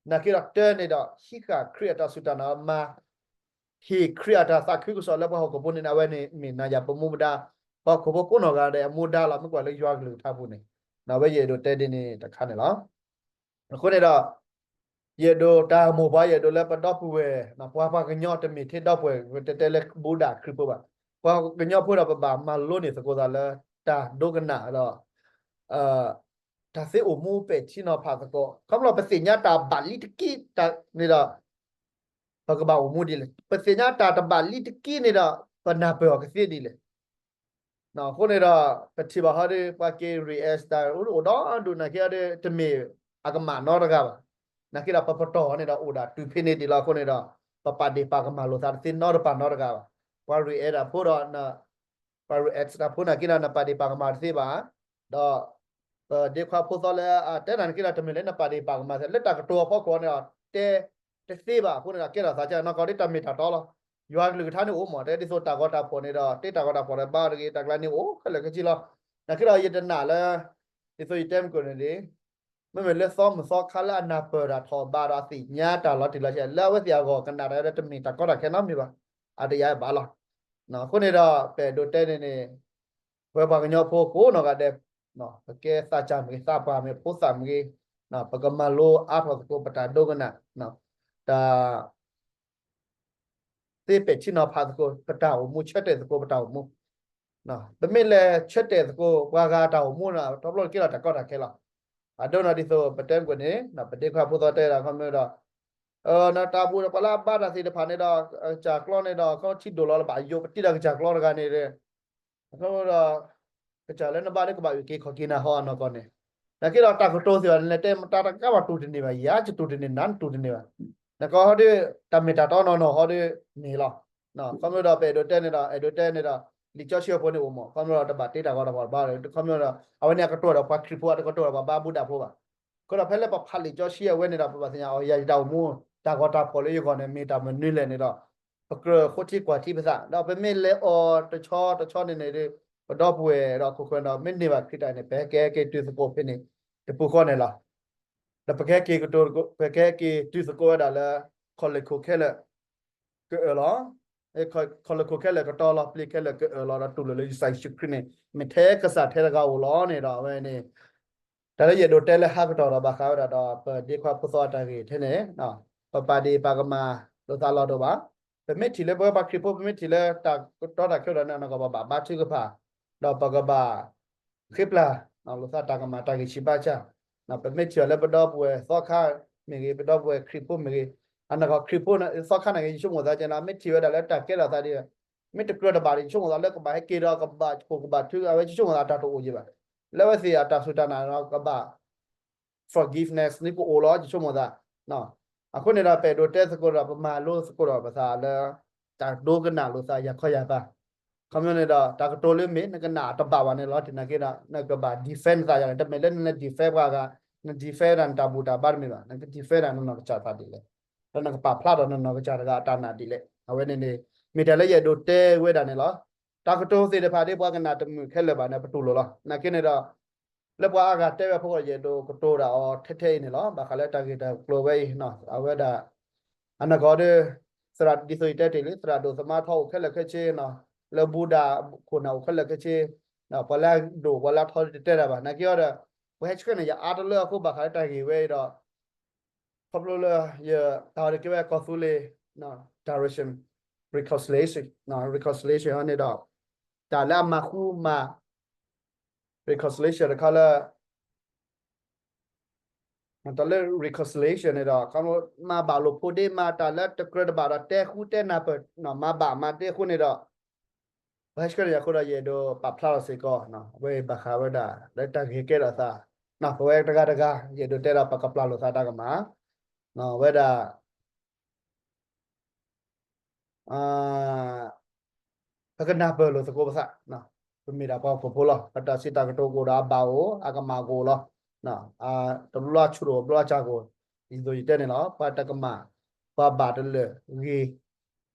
နာ်က့ဒီးတၢ်န့ၣ်ဒီး ဟံးဃာ်ခရံာ်အတၢ်စူၢ်တၢ်နာ်မၤ ဟ့ၣ်ခရံာ်အတၢ်သးခုကစီၣ်လၢပှၤဟီၣ်ခိၣ်ဖိန့ၣ် အဝဲန့ၣ်မ့ၢ်နၤယၤပမူပဒါ ပှၤဟီၣ်ခိၣ်ဖိကိးနီၢ်ဂၤဒဲးအမူဒါလီၤ မ့ၢ်ကွၢ်လၢယွၤကလုၢ်ကထါပူၤန့ၣ်, ဒီးအဝဲယအဲၣ်ဒိးတဲဒ်န့ၣ်တခါန့ၣ်လီၤ. အဃိန့ၣ်ဒီး ယအဲၣ်ဒိးတၢ်မိၢ်ပှၢ် ယအဲၣ်ဒိးလၢပဒီပုၢ်ဝဲၢ် ပှၤပှၤကညီတမ့ၢ်ထဲဒီပုၢ်ဝဲၢ် တဲတဲလၢဘူဒၣ်ခရံာ်ဖိဘၣ်. ပှၤကညီဖိဒီးပဘၣ်မၤလိန့ၢ်သကိးသးလၢ တၢ်ဒိကနၣ်ဒီး တၢ်သ့အိၣ်မူပဲာ်ထံနီၤဖးသကိး ခီဖျိပသ့ၣ်ညါတၢ်ဘၣ်လံတက့ၢ်န့ၣ်ဒီး ပကဘၣ်အိၣ်မူဒ်လဲၣ်. ပသ့ၣ်ညါတၢ်တဘၣ်လံတက့ၢ်န့ၣ်ဒီး ပနၢ်ပၢၢ်အီၤကသ့ဒ်လဲၣ်. အဃိန့ၣ်ဒီး ပထံၣ်ဘၣ်ဟီဒီး ပှၤက့ၤ react တၢ်အိၣ်ဒီဒူၣ် နာ်က့အီၤဒီးတမ့ၢ်အကမၣ်နီတဂၤဘၣ်. နာ်က့ဒီးပပတီၢ်န့ၣ်ဒီးအိၣ်ဒၣ်တုၤဖဲန့ၣ်ဒံးလီၤ. အဃိန့ၣ်ဒီး ပပာ်ဒ့ၣ်ပာ်ကမၣ်လိာ်သးတသ့နီတပၤနီတဂၤဘၣ်. ပှၤ react တၢ်ဖိဒီး ပှၤ react တၢ်ဖိနာ်က့ဒီး နပာ်ဒ့ၣ်ပာ်ကမၣ်တသ့ဘၣ်. ဒီး ပဒ့ခွါဖိသီလၢအတဲနၤနာ်က့ဒီး တမ့ၢ်လၢနပာ်ဒ့ၣ်ပာ်ကမၣ်သ့ လၢတၢ်ကတိၤအဖီခိၣ်န့ၣ်ဒီး တဲတသ့ဘၣ်. အဃိန့ၣ်ဒီး ကဲထီၣ်သးကနီၢ်ကီၢ် ဒ်တၢ်မ့ၢ်တၢ်တီလီၤ. ယွၤကလုၢ်ကထါန့ၣ်အိၣ်မး တဲဒ်သိးတၢ်ဂီၤတၢ်ဖီၣ်န့ၣ်ဒီး တ့တၢ်ဂီၤတၢ်ဖီၣ်ဒီးဘါတဂ့ၤ တၢ်ကျါန့ၣ်အိၣ်ခဲလၢာ်ခဲဆ့လီၤ. နာ်က့ဒီးယတနာ်လၢ ဒ်သိးယတဲမုၢ်ကၢၢ်န့ၣ်ဒ် မ့မ့ၢ်လၢသီမုၢ်သီခါလၢအနၢ်ပၢၢ်တၢ်ထီၣ်ဘးဒီးအသ့ၣ်ညါတၢ်လီၤတံၢ်လီၤဆဲး လၢအဝဲသ့ၣ်အဂီၢ်ကနၣ်တၢ်ဒီးတမ့ၢ်တၢ်ကီတၢ်ခဲနီတမံၤဘၣ်. အတယၤဘၣ်လီၤ. အဃိန့ၣ်ဒီး ပအဲၣ်ဒိးတဲန့ၣ်န့ၣ် ပဝဲပှၤကညီဖိကိးနီၢ်ဂၤဒဲး ပကဲသးစၢ်မ့ၢ်ဂ့ၤ သးပှၢ်မ့ၢ်ဂ့ၤ ဖိသၣ်မ့ၢ်ဂ့ၤ ပကမၤလိအါထီၣ်သကိးပတၢ်ဒိကနၣ် တၢ် သ့ပဲာ်ထံနီၤဖးသကိး ပတၢ်အိၣ်မူ ဆၢတဲာ်သကိးပတၢ်အိၣ်မူ. ပမ့ၢ်လဲၤဆၢတဲာ်သကိးပှၤဂၤတၢ်အိၣ်မူန့ၣ် ထီဘိကကဲထီၣ်တၢ်ကီတၢ်ခဲလီၤ. အဒိန့ၣ်ဒ်သိး ပတဲမုၢ်ကၢၢ်န့ၣ် ပဒ့ခွါဖိသီတဲဒၣ်ခီမ့ၢ်ဒီး နတၢ်ဘူၣ်ဒီးပှၤလၢအဘါတၢ်သ့ၣ်တဖၣ်န့ၣ်ဒီး ကစၢ်ကျီန့ၣ်ဒီး ခီထံဒိၣ်လီၤလၢဘၣ်ယိာ်ပတံၢ်ဒီးကစၢ်ကျီတဂၤန့ၣ် အခီဒီး ကစၢ်လၢနဘါဒီးကဘ၁းအုၣ်က့ၤခီၣ်က့ၤနၤဟီအနီၢ်ကီၢ်န့ၣ်, နာ်က့ဒီးတၢ်ကတိၤသ့ၣ်တဖၣ်န့ၣ် လဲၤတဲတၢ်တကးဘၣ်တူၢ်တန့ၢ်ဘၣ်, ယၤကတူၢ်တန့ၢ် နတူၢ်တန့ၢ်ဘၣ်. နကီဟီဒီး တၢ်မ့ၢ်တၢ်တီနီၢ်နီၢ်ဟီဒီးန့ၣ်လီၤ. ခီမ့ၢ်ဒီးပအဲၣ်ဒိးတဲန့ၣ်ဒီး အဲၣ်ဒိးတဲန့ၣ်ဒီး လံာ်စီဆှံအဖိန့ၣ်အိၣ်မး, ခီမ့ၢ်ဒီးတဘၣ်တ့တၢ်ဂီၤတၢ်ဖီၣ်ဘၣ်ဒီး ခီမ့ၢ်ဒီး အဝဲန့ၣ်အကတိၤဒီးပှၤခရံာ်ဖိ အတကတိၤဒီးပှၤဘါဘူၣ်ဒၣ်ဖိဘၣ်. အဃိဒီးဖဲလၢပဖးလံာ်စီဆှံအဝဲန့ၣ်ဒီး ပဘၣ်သ့ၣ်ညါအီၤ ယၤယတၢ်အိၣ်မူ တၢ်ဂီၤတၢ်ဖီၣ်လၢယဂီၢ်န့ၣ် မ့ၢ်တၢ်မနုၤလဲၣ်န့ၣ်ဒီး ပကြၢးဃိထံကွၢ်ထံပသး ဒီးပမ့ၢ်လဲၤအီၤတဆီတဆီန့ၣ်န့ၣ်ဒီး ပဒီပုၢ်ဝဲၢ်ဒီးခိၣ်ခွဲးဒီး မ့ၢ်န့ၢ်ဘၣ်ခရံာ်တၢ်န့ၣ် ပကဟဲက့ၤတုၤသကိးဖဲန့ၣ် တပူၤဃီန့ၣ်လီၤ. ဒီးပကဟဲက့ၤကတိၤ ပကဟဲက့ၤတုၤသကိးဝဲဒၣ်လၢ ခီၣ်လ့ၢ်ခိၣ်ခဲလၢာ် ကအၢၣ်လီၤ, ခီၣ်လ့ၢ်ခိၣ်ခဲလၢာ်ကတီၤလီၤ, ပျ့ၤခဲလၢာ်ကအၢၣ်လီၤ, ဒီးတူၢ်လိာ်လၢကစၢ်ယ့ၣ်ၡူးခရံာ်န့ၣ် မ့ၢ်ထဲကစၢ်ထဲတဂၤဧိၤလီၤန့ၣ်ဒီး အဝဲန့ၣ် တၢ်လၢယအဲၣ်ဒိးတဲလၢဟးကတီၢ်ဒီးဘၣ်ဃးဝဲဒၣ်ဒီး ပဒ့ခွါဖိသီအတၢ်ဂ့ၢ်ထဲန့ၣ် ပပာ်ဒ့ၣ်ပာ်ကမၣ်လိာ်သးလီၤဒိၣ်ဘၣ်. ပမ့ၢ်ထံၣ်လၢပဝဲပှၤခရံာ်ဖိ ပမ့ၢ်ထံၣ်လၢတၢ်ကတီတၢ်ခဲဒီးန့ၣ် အနီၢ်ကီၢ်ပဘၣ်ဘါထုကဖၣ် ဒီးပကဘၣ် ဃ့ပျၢ် လိာ်သးတၢ်ကမၣ်တၢ်ဂံၢ်ဆံးဘါစၢ်, ပမ့ၢ်ထံၣ်အီၤလၢပဒီပုၢ်ဝဲၢ်သီခါမ့ၢ်ဂ့ၤ ပဒီပုၢ်ဝဲၢ်ခရံာ်ဖိမ့ၢ်ဂ့ၤ, အနီၢ်ကီၢ်ခရံာ်ဖိသီခါန့ၣ်ဂ့ၤ ယဆိကမိၣ်သးကဲန့ၣ် မ့ၢ်ထံၣ်ဝဲဒၣ်လၢတၢ်ကဲထီၣ်သးဒီး မ့ၢ်တကြၢးတဘၣ်ဒီး ယဆိကမိၣ်သးလၢကဘၣ်ဟဲက့ၤဒီးကဘၣ်ကိၢ်ကဘၣ်ထု အဝဲယဆိကမိၣ်သးတၢ်တအိၣ်ယံၤဘၣ်. လၢအဝဲသ့ၣ်အတၢ်စူၢ်တၢ်နာ်ဒီးကဘၣ် forgiveness န့ၣ်ကအိၣ်လီၤ ယဆိကမိၣ်သး. အဃိန့ၣ်ဒီး ပအဲၣ်ဒိးတဲသကိးဒီး ပမၤလိသကိးဒီးပသးလၢ တၢ်ဒိကနၣ်လိာ်သးယၤခီယၤပၤ. ခီမ့ၢ်န့ၣ်ဒီး တၢ်ကတိၤလၢမ့ၢ်နကနၣ်တဘၣ်ဘၣ်န့ၣ်လီၤ တနာ်က့ဒီး နကဘၣ် defend သးယၤန့ၣ် တမ့ၢ်လၢနလဲၤ defend ပှၤဂၤ န defend ဒၣ်နတၢ်ဘူၣ်တၢ်ဘါတမ့ၢ်ဘၣ် နက defend ဒၣ်နနီၢ်ကစၢ်သးဒ်လဲၣ်, ဒီးနကပာ်ဖျါထီၣ်နနီၢ်ကစၢ်တဂၤအတၢ်နာ်ဒ်လဲၣ်. အဝဲန့ၣ်န့ၣ် မ့ၢ်တၢ်လၢယအဲၣ်ဒိးတဲဝဲဒၣ်န့ၣ်လီၤ. တၢ်ကတိၤသ့ၣ်တဖၣ်ဒ်ပှၤကနၣ်တမုာ်ခဲလၢာ်ဘၣ်န့ၣ် ပတူၢ်လိာ်လီၤ. နာ်က့န့ၣ်ဒီး လၢပှၤအါဂၤတဲဝဲအဖီခိၣ် ယအဲၣ်ဒိးကတိၤဒၣ်အီၤထဲထဲအံၤန့ၣ်လီၤ. ဘၣ်ဃးလၢတၢ်ဂ့ၢ်တၢ်ကျိၤဝဲအံၤ အနီၢ်ကီၢ်ဒီး သရၣ်ဒ်သိးယတဲတ့ၢ်လံ သရၣ်ဒိၣ်သမါထီအိၣ်ခဲလၢာ်ခဲဆ့ လၢဘူဒၣ်ခိၣ်နၢ်အိၣ်ခဲလၢာ်ခဲဆ့ ပှၤလၢအဒိၣ်ပှၤလၢအထီတတဲတၢ်ဘၣ်. နာ်က့အီၤဒီး ပှၤဟဲဆှၢန့ၣ် ယအါတလၢအဃိ ဘၣ်ဃးလၢတၢ်ဂ့ၢ်ဝဲအံၤဒီး ခီဖျိလၢယတၢ်အီၤတကဲဝဲကီၢ်သူလ့ၤ direction reconciliation reconciliation ဟီန့ၣ်ဒီး တၢ်လၢအမၤဃူမၤ reconciliation တခါလၢ တၢ်လၢ reconciliation န့ၣ်ဒီး ခီဖျိမၤဘၣ်လိာ်ဖိးဒ့ မၤတၢ်လၢတကြၢးတဘၣ်ဒီး တဲဃူတဲနၢ်ပၢၢ် မၤဘၣ်မၤတ့အဃိန့ၣ်ဒီး ပှၤဟဲဆှၢန့ၣ်အဃိဒီး ယအဲၣ်ဒိးပာ်ဖျါထီၣ်စ့ၢ်ကီး အဝဲအံၤဘၣ်ဃးဝဲဒၣ် လၢတၢ်ဂ့ၢ်ကဲထီၣ်သး ပဝဲတဂၤတဂၤ ယအဲၣ်ဒိးတဲဒီးပကပျၢ်လိာ်သးတၢ်ကမၣ် ဝဲဒၣ် ပကနၢ်ပၢၢ်လိာ်သကိးပသး, ပမ့ၢ်ဒၣ်ပှၤဟီၣ်ခိၣ်ဖိလီၤ. ပတၢ်စံးတၢ်ကတိၤကအိၣ်ဒီးအဘၣ်အိၣ် အကမၣ်ကအိၣ်လီၤ. တဘျီအဆူၣ်တအိၣ် ဘျီအစၢ်ကအိၣ်, ဒ်သိးယတဲန့ၣ်လီၤ. ပှၤတကမၣ်, ပှၤဘၣ်တလၢာ်ဂ့ၤ,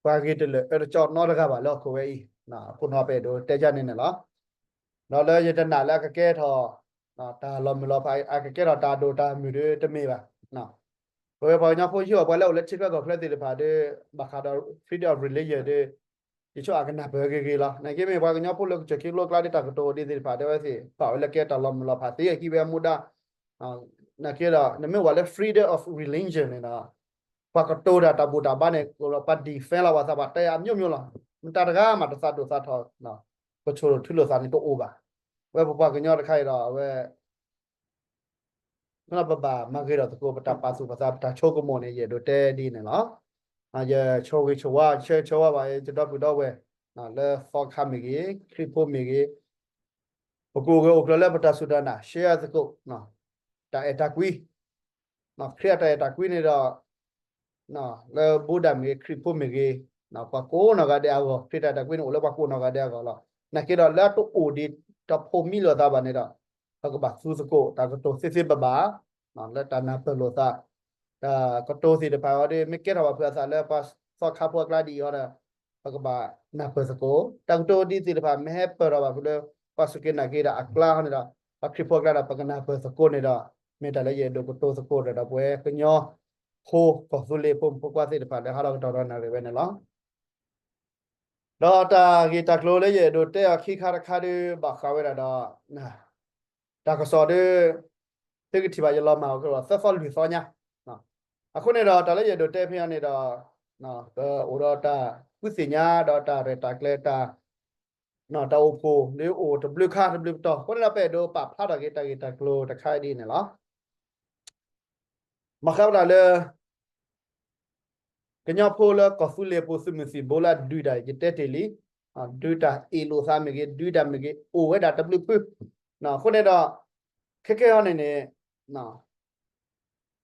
ပှၤဂ့ၤတလၢာ်အၢတကၠီနီတဂၤဘၣ်လၢဟီၣ်ခိၣ်ဝဲအံၤ, အခိၣ်နူာ်ပအဲၣ်ဒိးတဲဒ်န့ၣ်န့ၣ်လီၤ. ဒီးလၢယတနာ်လၢအကကဲထီၣ် တၢ်လီၤမုၢ်လီၤဖး အကကဲထီၣ်တၢ်ဒိၣ်တၢ်မုၢ်ဒီးတမ့ၢ်ဘၣ်. ပဝဲပှၤကညီဖိဟံၣ်အီၤ ပှၤလၢအိၣ်လၢထံချၢကီၢ်ချၢသ့ၣ်တဖၣ်ဒီး ဘၣ်ဃးဒီး freedom of religion ဒီး ယဆိကမိၣ်အကနၢ်ပၢၢ်ဂ့ၤဂ့ၤလီၤ. နာ်က့မ့ၢ်ပှၤကညီဖိလၢကစၢၢ်ခံကျိကျါဒီး တၢ်ကတိၤဒ်သ့ၣ်တဖၣ်ဒီး အဝဲသ့ၣ် ပာ်ဝဲလၢကဲတၢ်လီၤမုၢ်လီၤဖးသ့ အဟံးဝဲမူဒါ နာ်က့ဒီး နမ့ၢ်ဝဲလၢ freedom of religion န့ၣ်ဒီး ပှၤကတိၤတၢ်တၢ်ဘူၣ်တၢ်ဘါန့ၣ် ပှၤ defend လီၤပှၤသး ပှၤတဲအမျိုးမျိုးလီၤ. မတၤတဂၤမးတသးဒိၣ်သးထီၣ် ကဆိၣ်လိာ်ထုလိာ်သးန့ၣ်တအိၣ်ဘၣ်. ဝဲပပှၤကညီတခါအံၤဒီး အဝဲ ပဘၣ်မၤဂ့ၤထီၣ်သကိး ပတၢ်ပာ်သူၣ်ပာ်သး ပတၢ်ဆိကမိၣ်န့ၣ် ယအဲၣ်ဒိးတဲဒ်န့ၣ်လီၤ. ယဆိၣ်ဂ့ၤဆိၣ်ဝါ ဆၢဂ့ၤဆၢဝါဘၣ် ယဒီပုၢ်ဒီဝဲၢ် လၢသီခါမ့ၢ်ဂ့ၤ ခရံာ်ဖိမ့ၢ်ဂ့ၤ ပကအိၣ်ဂၢၢ်အိၣ်ကျၢၤလၢပတၢ်စူၢ်တၢ်နာ် share သကိး တၢ်အဲၣ်တၢ်ကွံ ခရံာ်အတၢ်အဲၣ်တၢ်ကွံန့ၣ်ဒီး လၢဘူးဒၣ်မ့ၢ်ဂ့ၤ ခရံာ်ဖိမ့ၢ်ဂ့ၤ ပှၤကိးနီၢ်ဂၤဒဲးအဂီၢ် ခရံာ်တၢ်အဲၣ်တၢ်ကွံန့ၣ် အိၣ်လၢပှၤကိးနီၢ်ဂၤဒဲးအဂီၢ်လီၤ. နာ်က့ဒီးလၢအတအိၣ်ဒံးတၢ်ဖိးမံလိာ်သးဘၣ်န့ၣ်ဒီး ပကဘၣ်သူသကိး တၢ်ကတိၤသ့သ့ဘၣ်ဘၣ် လၢတၢ်နၢ်ပၢၢ်လိာ်သး တၢ်ကတိၤသ့ၣ်တဖၣ်အံၤဒီး မ့ၢ်ကဲထီၣ်ဘၣ်ဖုးအသးလၢပှၤသီခါဖိအကျါဒ်အံၤအံၤဒီး ပကဘၣ်နၢ်ပၢၢ်သကိး တၢ်ကတိၤဒ်သ့ၣ်တဖၣ် မ့ၢ်ဟဲပၢၢ်ထီၣ်ဘၣ်ဖုးလၢ ပှၤစူၢ်က့ၤနာ်က့ၤတၢ်အကျါန့ၣ်ဒီး ပှၤခရံာ်ဖိအကျါဒီး ပကနၢ်ပၢၢ်သကိးန့ၣ်ဒီး မ့ၢ်တၢ်လၢယအဲၣ်ဒိးကတိၤသကိးဒီး ဒီးပဝဲကညီဖိကီၢ်သူလ့ၤဖိမုၣ်ဖိခွါသ့ၣ်တဖၣ်လၢဟးထီၣ်ကတီၢ်ဒီးနၣ်ရံၣ်ဝဲန့ၣ်လီၤ. ဒီးတၢ်ဂ့ၢ်တၢ်ကျိၤလၢယအဲၣ်ဒိးတဲအီၤခံခါတခါဒီး ဘၣ်ဃးဝဲဒၣ်ဒီး တၢ်ကစီၣ်ဒီး သုကထံၣ်ဘၣ်ယလီၤမၢ်အီၤကဒီး သၢသီလွံၢ်သီညါ အဃိန့ၣ်ဒီး တၢ်လၢယအဲၣ်ဒိးတဲဖဲအံၤန့ၣ်ဒီး ပအိၣ်ဒီးတၢ်ဃုသ့ၣ်ညါဒီးတၢ်ရဲၣ်တၢ်ကျဲၤတၢ် တၢ်အိၣ်ဖှိၣ်လၢအိၣ်တဘျုးခါတဘျုးပတီၢ် အဃိန့ၣ်ဒီး ပအဲၣ်ဒိးပာ်ဖျါထီၣ်က့ၤတၢ်ဂ့ၢ်တၢ်ကျိၤတခါအံၤဒ်န့ၣ်လီၤ. မၤဃးဝဲဒၣ်လၢ ကညီဖိလၢကီၢ်သူလ့ၤပူၤသုးမုၢ်သံၣ်ဘိလၢအဒုးတၢ် ယတဲတ့ၢ်လံ, ဒုးတၢ်အ့ၣ်လိာ်သးမ့ၢ်ဂ့ၤ, ဒုးတၢ်မ့ၢ်ဂ့ၤ, အိၣ်ဝဲဒၣ်တဘျုးဖု, အဃိန့ၣ်ဒီး ခဲခဲအံၤန့ၣ်န့ၣ်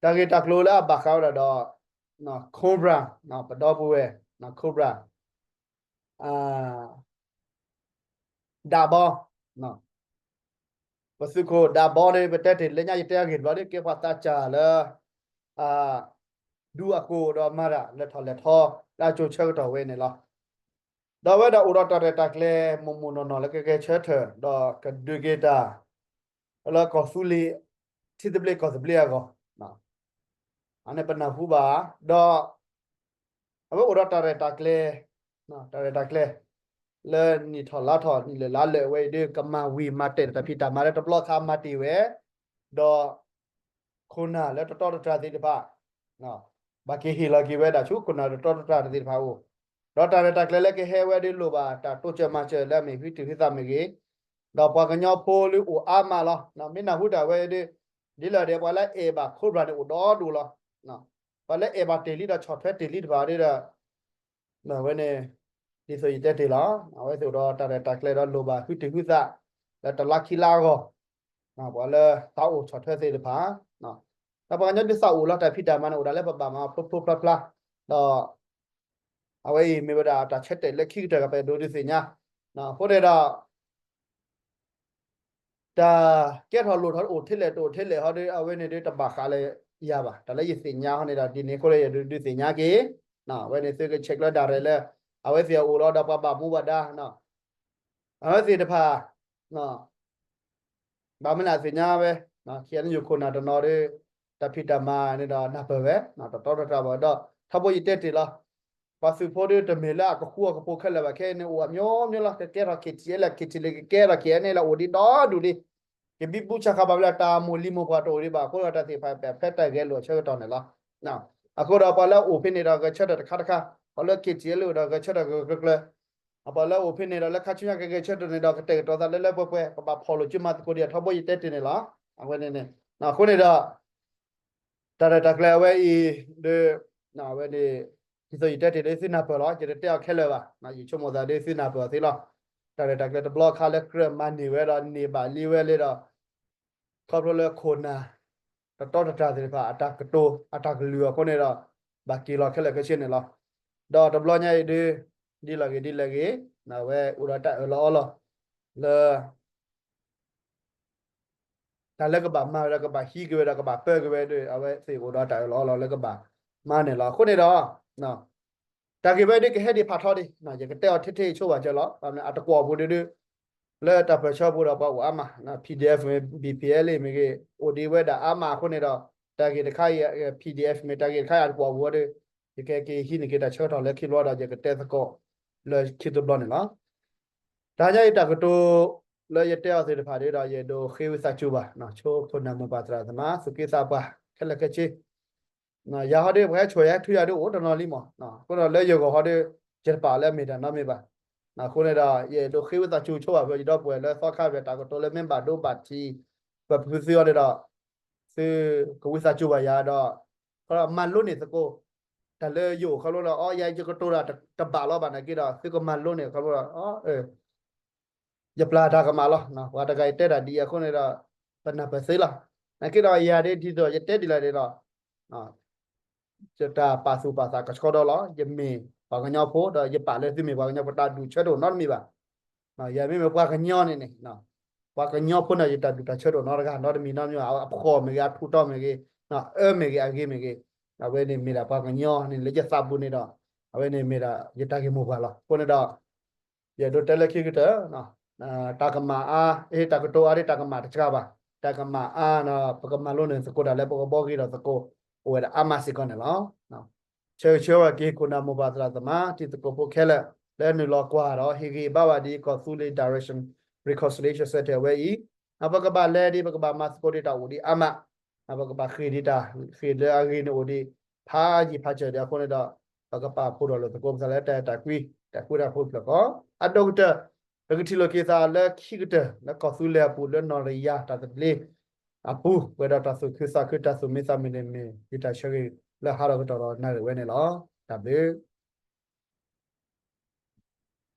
တၢ်ဂ့ၢ်တၢ်ကျိၤလၢအဘၣ်ဃးဝဲဒၣ်ဒီး Cobra ပဒီပုၢ်ဝဲၢ် Cobra ဒးဘီ ပသုးခိၣ်ဒးဘီန့ၣ် ပတဲတ့ၢ်လၢညါ ယတဲအဂ့ၢ်တဘျီဒီး ကဲပှၤသးစၢ်လၢ ဒူအကိၢ်ဒီးမၤတၢ်လဲၤထီၣ်လဲၤထီ လၢအကၠိဆၢကတီၢ်ဝဲန့ၣ်လီၤ. ဒီးအဝဲဒၣ်အိၣ်ဒီးတၢ်ရဲၣ်တၢ်ကျဲၤမိၢ်မိၢ်နီၢ်နီၢ်လၢကဂဲၤဆၢထၢၣ် ဒီးကဒုးက့ၤတၢ် လၢကီၢ်သူလ့ၤ ထံသဘျ့ကီၢ်သဘျ့အဂီၢ်, အန့ၣ်ပနၢ်ဟူဘၣ်, ဒီး အဝဲအိၣ်ဒီးတၢ်ရဲၣ်တၢ်ကျဲၤ, တၢ်ရဲၣ်တၢ်ကျဲၤ လၢနံၣ်ထီၣ်လါထီၣ် နံၣ်လၢာ်လါလၢာ်ဝဲအံၤဒီး ကမၤဝံၤမၤတဲာ်တၢ်ဖံးတၢ်မၤလၢတဘျီခါမၤတ့ၢ်ဝဲ, ဒီး ခိၣ်နၢ်လၢတတီတတြၢ်သ့ၣ်တဖၣ် ဘၣ်က့ၤဟ့ၣ်လီၤက့ၤဝဲဒၣ်ဆူခိၣ်နၢ်တတီတတြၢ်သ့ၣ်တဖၣ်အအိၣ်, ဒီးတၢ်ရဲၣ်တၢ်ကျဲၤလၢကဟဲဝဲဒီးလိၣ်ဘၣ်တၢ်တိစၢၤမၤစၢၤလၢအမ့ၢ်ဟုတံၢ်ဟုသးမ့ၢ်ဂ့ၤ, ဒီးပှၤကညီဖိလၢအိၣ်အါမးလီၤ. မ့ၢ်နၢ်ဟူတၢ်ဝဲဒီး ဒ်လဲၣ်ဒီးပှၤလၢအဲၣ်ဘၣ် Cobra န့ၣ်အိၣ်ဒီဒူၣ်လီၤ. ပှၤလၢအဲၣ်ဘၣ်တ့ၢ်လံဒီးဆီၣ်ထွဲတ့ၢ်လံတဖၣ်ဒီး အဝဲန့ၣ် ဒ်သိးယတဲတ့ၢ်လီၤ. အဝဲသ့ၣ်အိၣ်ဒီးတၢ်ရဲၣ်တၢ်ကျဲၤဒီးလိၣ်ဘၣ်ဟုတံၢ်ဟုသး လၢတလါခံလါအဂီၢ်, ပှၤလၢသးအိၣ်ဆီၣ်ထွဲသ့ၣ်တဖၣ်, ဒီးပှၤကညီဒုးသးအိၣ်လီၤ တၢ်ဖံးတၢ်မၤန့ၣ်အိၣ်ဒၣ်လၢပဘၣ်မၤဖျိဖျိဖျါဖျါ, ဒီး အဝဲအံၤမ့ၢ်ဝဲဒၣ်တၢ်ဆၢတဲာ်လၢခံကတၢၢ်ကပၤဒိဒုးသ့ၣ်ညါ, အဃိန့ၣ်ဒီး တၢ်ကဲထီၣ်လိၣ်ထီၣ်အိၣ်ထဲလဲၣ်တအိၣ်ထဲလဲၣ်ဟီဒီး အဝဲန့ၣ်ဒီးတဘၣ်ဃးလၢယၤဘၣ်. တၢ်လၢယသ့ၣ်ညါဟီန့ၣ်ဒီး ဒ်န့ၣ်အဃိလၢယဒုးသ့ၣ်ညါက့ၤ, အဝဲန့ၣ်သုကဆဲးကျၢဒၣ်ရဲၣ်လၢ အဝဲသ့ၣ်အအိၣ်လီၤဒီးပှၤဘၣ်မူဘၣ်ဒါ, အဝဲသ့ၣ်တဖၣ် ဘၣ်မနုၤအသ့ၣ်ညါဝဲ, ခံဂၤန့ၣ်ယခိၣ်နၢ်တနီၤဒီး တၢ်ဖံးတၢ်မၤန့ၣ်ဒီးနၢ်ပၢၢ်ဝဲ, တတီတတြၢ်ဘၣ်ဒီး ထီဘိယတဲတ့ၢ်လီၤ. ပှၤသုးဖိဒီးတမ့ၢ်လၢအကဃူအကဖိးခဲလၢာ်ဘၣ် ခဲအံၤန့ၣ်အိၣ်အမျိုးမျိုးလီၤ. ကကဲထီၣ် KTLA KTLA ကကဲထီၣ် KNLA အိၣ်ဒံးဒီဒူၣ်လံ. ကဘံဘူဆးဃာ်ဘၣ်ဝဲလၢတၢ်မိၢ်လံၤမိၢ်ပှၢ်တအိၣ်ဒံးဘၣ်အဃိဒီး တၢ်သ့ၣ်တဖၣ်ပဖဲတၢ်ဂဲၤလိာ်အဆၢကတီၢ်န့ၣ်လီၤ. အဃိဒီးပှၤလၢအအိၣ်ဖဲန့ၣ်ဒီးဂဲၤဆၢထၢၣ်တခါတခါ, ပှၤလၢ KTLA အိၣ်ဒီးဂဲၤဆၢထၢၣ်ကျၢၤကျၢၤ ပှၤလၢအအိၣ်ဖဲန့ၣ်ဒီးလၢခါဆူညါကဂဲၤဆၢထၢၣ်န့ၣ်ဒီး ကတဲာ်ကတီၤသးလၢလၢပှဲၤပှဲၤ ပဘၣ်ဖီၣ်လိာ်စုမၤသကိးဒံး ထီဘိယတဲတ့ၢ်န့ၣ်လီၤ. အဝဲန့ၣ်န့ၣ် အဃိန့ၣ်ဒီး တၢ်ရဲၣ်တၢ်ကျဲၤအဝဲအံၤဒီး အဝဲန့ၣ် ဒ်သိးယတဲတ့ၢ်ဒီးသုနၢ်ပၢၢ်လီၤ. ယတတဲအီၤခဲလၢာ်ဘၣ်. ယဆိကမိၣ်သးဒီးသုနၢ်ပၢၢ်အီၤသ့လီၤ. တၢ်ရဲၣ်တၢ်ကျဲၤတဘျီခါလၢကြၢးမၤန့ၢ်ဝဲဒီးန့ၢ်ဘၣ်လံဝဲလၢဒီး ခီဖျိလၢခိၣ်နၢ် တတီတတြၢ်သ့ၣ်တဖၣ် အတၢ်ကတိၤ အတၢ်ကလုၢ်အဃိန့ၣ်ဒီး ဘၣ်က့ၤလီၤခဲလၢာ်ခဲဆ့န့ၣ်လီၤ. ဒီးတဘျီညါအံၤဒုး ဒ်လဲၣ်ဂ့ၤဒ်လဲၣ်ဂ့ၤ အဝဲအိၣ်ဒီးတၢ်အၢၣ်လီၤအီလီၤ လၢ တၢ်လၢကဘၣ်မၤဝဲဒီးကဘၣ်ဟံးက့ၤဝဲဒီးကဘၣ်ပၢက့ၤဝဲဒီး အဝဲသ့ၣ်အိၣ်ဒီးတၢ်အၢၣ်လီၤအီလီၤလၢကဘၣ်မၤန့ၣ်လီၤ. အဃိန့ၣ်ဒီး တၢ်ဂ့ၢ်ဝဲဒုးကဟဲဒံးဖးထီဒံး ယကတဲအီၤထဲထဲဆိဘၣ်ကလီၤ. အတကွီၢ်ပူၤဒုးဒုး လၢတၢ်ပၢၢ်ဆၢပူၤဒီးပှၤအိၣ်အါမး PDF မ့ၢ် BPLA မ့ၢ်ဂ့ၤ အိၣ်ဒံးဝဲဒၣ်အါမးအဃိန့ၣ်ဒီး တၢ်ဂ့ၢ်တခါအံၤ PDF မ့ၢ်တၢ်ဂ့ၢ်တခါအံၤအတကွီၢ်အဂီၢ်ဒီး ယကဟဲက့ၤဟံးန့ၢ်က့ၤတၢ်ဆၢကတီၢ်လၢခံဘျီဒီး ယကတဲသကိးလၢခံတဘျီန့ၣ်လီၤ. တဟါညါအံၤတၢ်ကတိၤ လၢယတဲအီၤသ့ၣ်တဖၣ်ဒီး ယအဲၣ်ဒိးဃ့ဝံသးစူၤဘၣ် ဆိခိၣ်နၢ်မိၢ်ပၢ်သရၣ်သမါ သူၣ်က့သးပှၢ် ခဲလၢာ်ခဲဆ့ ယၤဟီဒီး ပှၤဟဲဆိၣ်ယၤဟဲထုယၤဒီးအိၣ်တနီၤလံမး, အဃိဒီးလၢယဂီၢ်ဟီဒီး ယတပာ်လၢအမ့ၢ်တၢ်နီတမံၤဘၣ်. အဃိန့ၣ်ဒီး ယအဲၣ်ဒိးဃ့ဝံသးစူၤဆိဘၣ် ပယဒီပုၢ်ဝဲၢ်လၢသီခါပှၤတၢ်ကတိၤလၢမ့ၢ်ဘၣ်ဒိဘၣ်ထံး ပဖုသုအီၤန့ၣ်ဒီး သုကဝံသးစူၤဘၣ်ယၤဒီး မၤလိန့ၢ်သကိး တၢ်လၢယအိၣ်ခီဖျိဒီး အီ ယၤယကတိၤတၢ်တဘၣ်လီၤဘၣ်နာ်က့ဒီး သုကမၤလိန့ၢ်ခီဖျိဒီး ယပျၢ်တၢ်ကမၣ်လီၤ. ပှၤတဂၤယတဲတၢ်ဒ်အံၤအဃိန့ၣ်ဒီး ပနၢ်ပၢၢ်သ့လီၤ. နာ်က့ဒီးယၤဒ်ဒ်သိးယတဲဒ်လဲၣ်န့ၣ်ဒီး ယတၢ်ပာ်သူၣ်ပာ်သးကဆှီဒီးလီၤ. ယမ့ၢ်ပှၤကညီဖိဒီးယပာ်လၢသုမ့ၢ်ပှၤကညီဖိတၢ်ဒူၣ်ဆၢတအိၣ်နီတမံၤဘၣ်. ယမ့မ့ၢ်ပှၤကညီန့ၣ်န့ၣ် ပှၤကညီဖိန့ၣ် ယတၢ်ဒူၣ်တၢ်ဆၢတအိၣ်နီတဂၤ နီတမံၤနီတမံၤ အဖှီၣ်မ့ၢ်ဂ့ၤ အထူးတီၤမ့ၢ်ဂ့ၤ အၢမ့ၢ်ဂ့ၤ အဂ့ၤမ့ၢ်ဂ့ၤ အဝဲန့ၣ်မ့ၢ်ဒၣ်ပှၤကညီန့ၣ် လၢယသးပူၤန့ၣ်ဒီး အဝဲန့ၣ်မ့ၢ်ဒၣ်ယတၢ်ဂ့ၢ်မိၢ်ပှၢ်လီၤ. အဃိန့ၣ်ဒီး ယအဲၣ်ဒိးတဲလၢခံကတၢၢ် တၢ်ကမၣ်အါ တၢ်ကတိၤအါဒီးတၢ်ကမၣ်တစှၤဘၣ်. တၢ်ကမၣ်အါ ပကမၤလိန့ၢ်သကိးတၢ်လၢပကဘှီဂ့ၤဒီးသကိး အိၣ်ဝဲဒၣ်အါမးစ့ၢ်ကီးန့ၣ်လီၤ. ဆၢဂ့ၤဆၢဝါက့ၤ ခိၣ်နၢ်မိၢ်ပၢ်သရၣ်သမါ တံၤသကိးဖိခဲလၢာ် လၢနုာ်လီၤကွၢ်ဒီး ဟ့ၣ်ဂံၢ်ဘါဝဲဒ်ကီၢ်သူလ့ၤ Direction Reconciliation Center ဝဲအံၤ ပကဘၣ်လဲၤဒ် ပကဘၣ်မၤသကိးဒ်တၢ်အိၣ်ဒ်အါမး ပကဘၣ်ဃ့ၢ်ဒ်တၢ် ဃ့ၢ်လၢအဂ့ၤန့ၣ်အိၣ်ဒံး ဖးယံာ်ဖးစၢၤဒံးအဃိန့ၣ်ဒီး ပကပာ်ဖှိၣ်ဒီးလိာ်သကိးပသးလၢတၢ်အဲၣ်တၢ်ကွံ တၢ်ဃူတၢ်ဖိးတဖျၢၣ်ဃီ အဒိၣ်ကတၢၢ် ပကထံၣ်လိာ်က့ၤသးလၢခံကတၢၢ် လၢကီၢ်သူလ့ၤအပူၤ လၢနီၢ်တယၢ်တၢ်သဘျ့အပူၤ ပှဲၤဒီးတၢ်သူၣ်ခုသးခု တၢ်သူၣ်မံသးမုာ်န့ၣ်မ့ၢ် ယတၢ်ဆၢဂ့ၤလၢဟးထီၣ်ကတီၢ်ဒီးနၣ်ရံၣ်ဝဲန့ၣ်လီၤ. တၢ်ဘျုး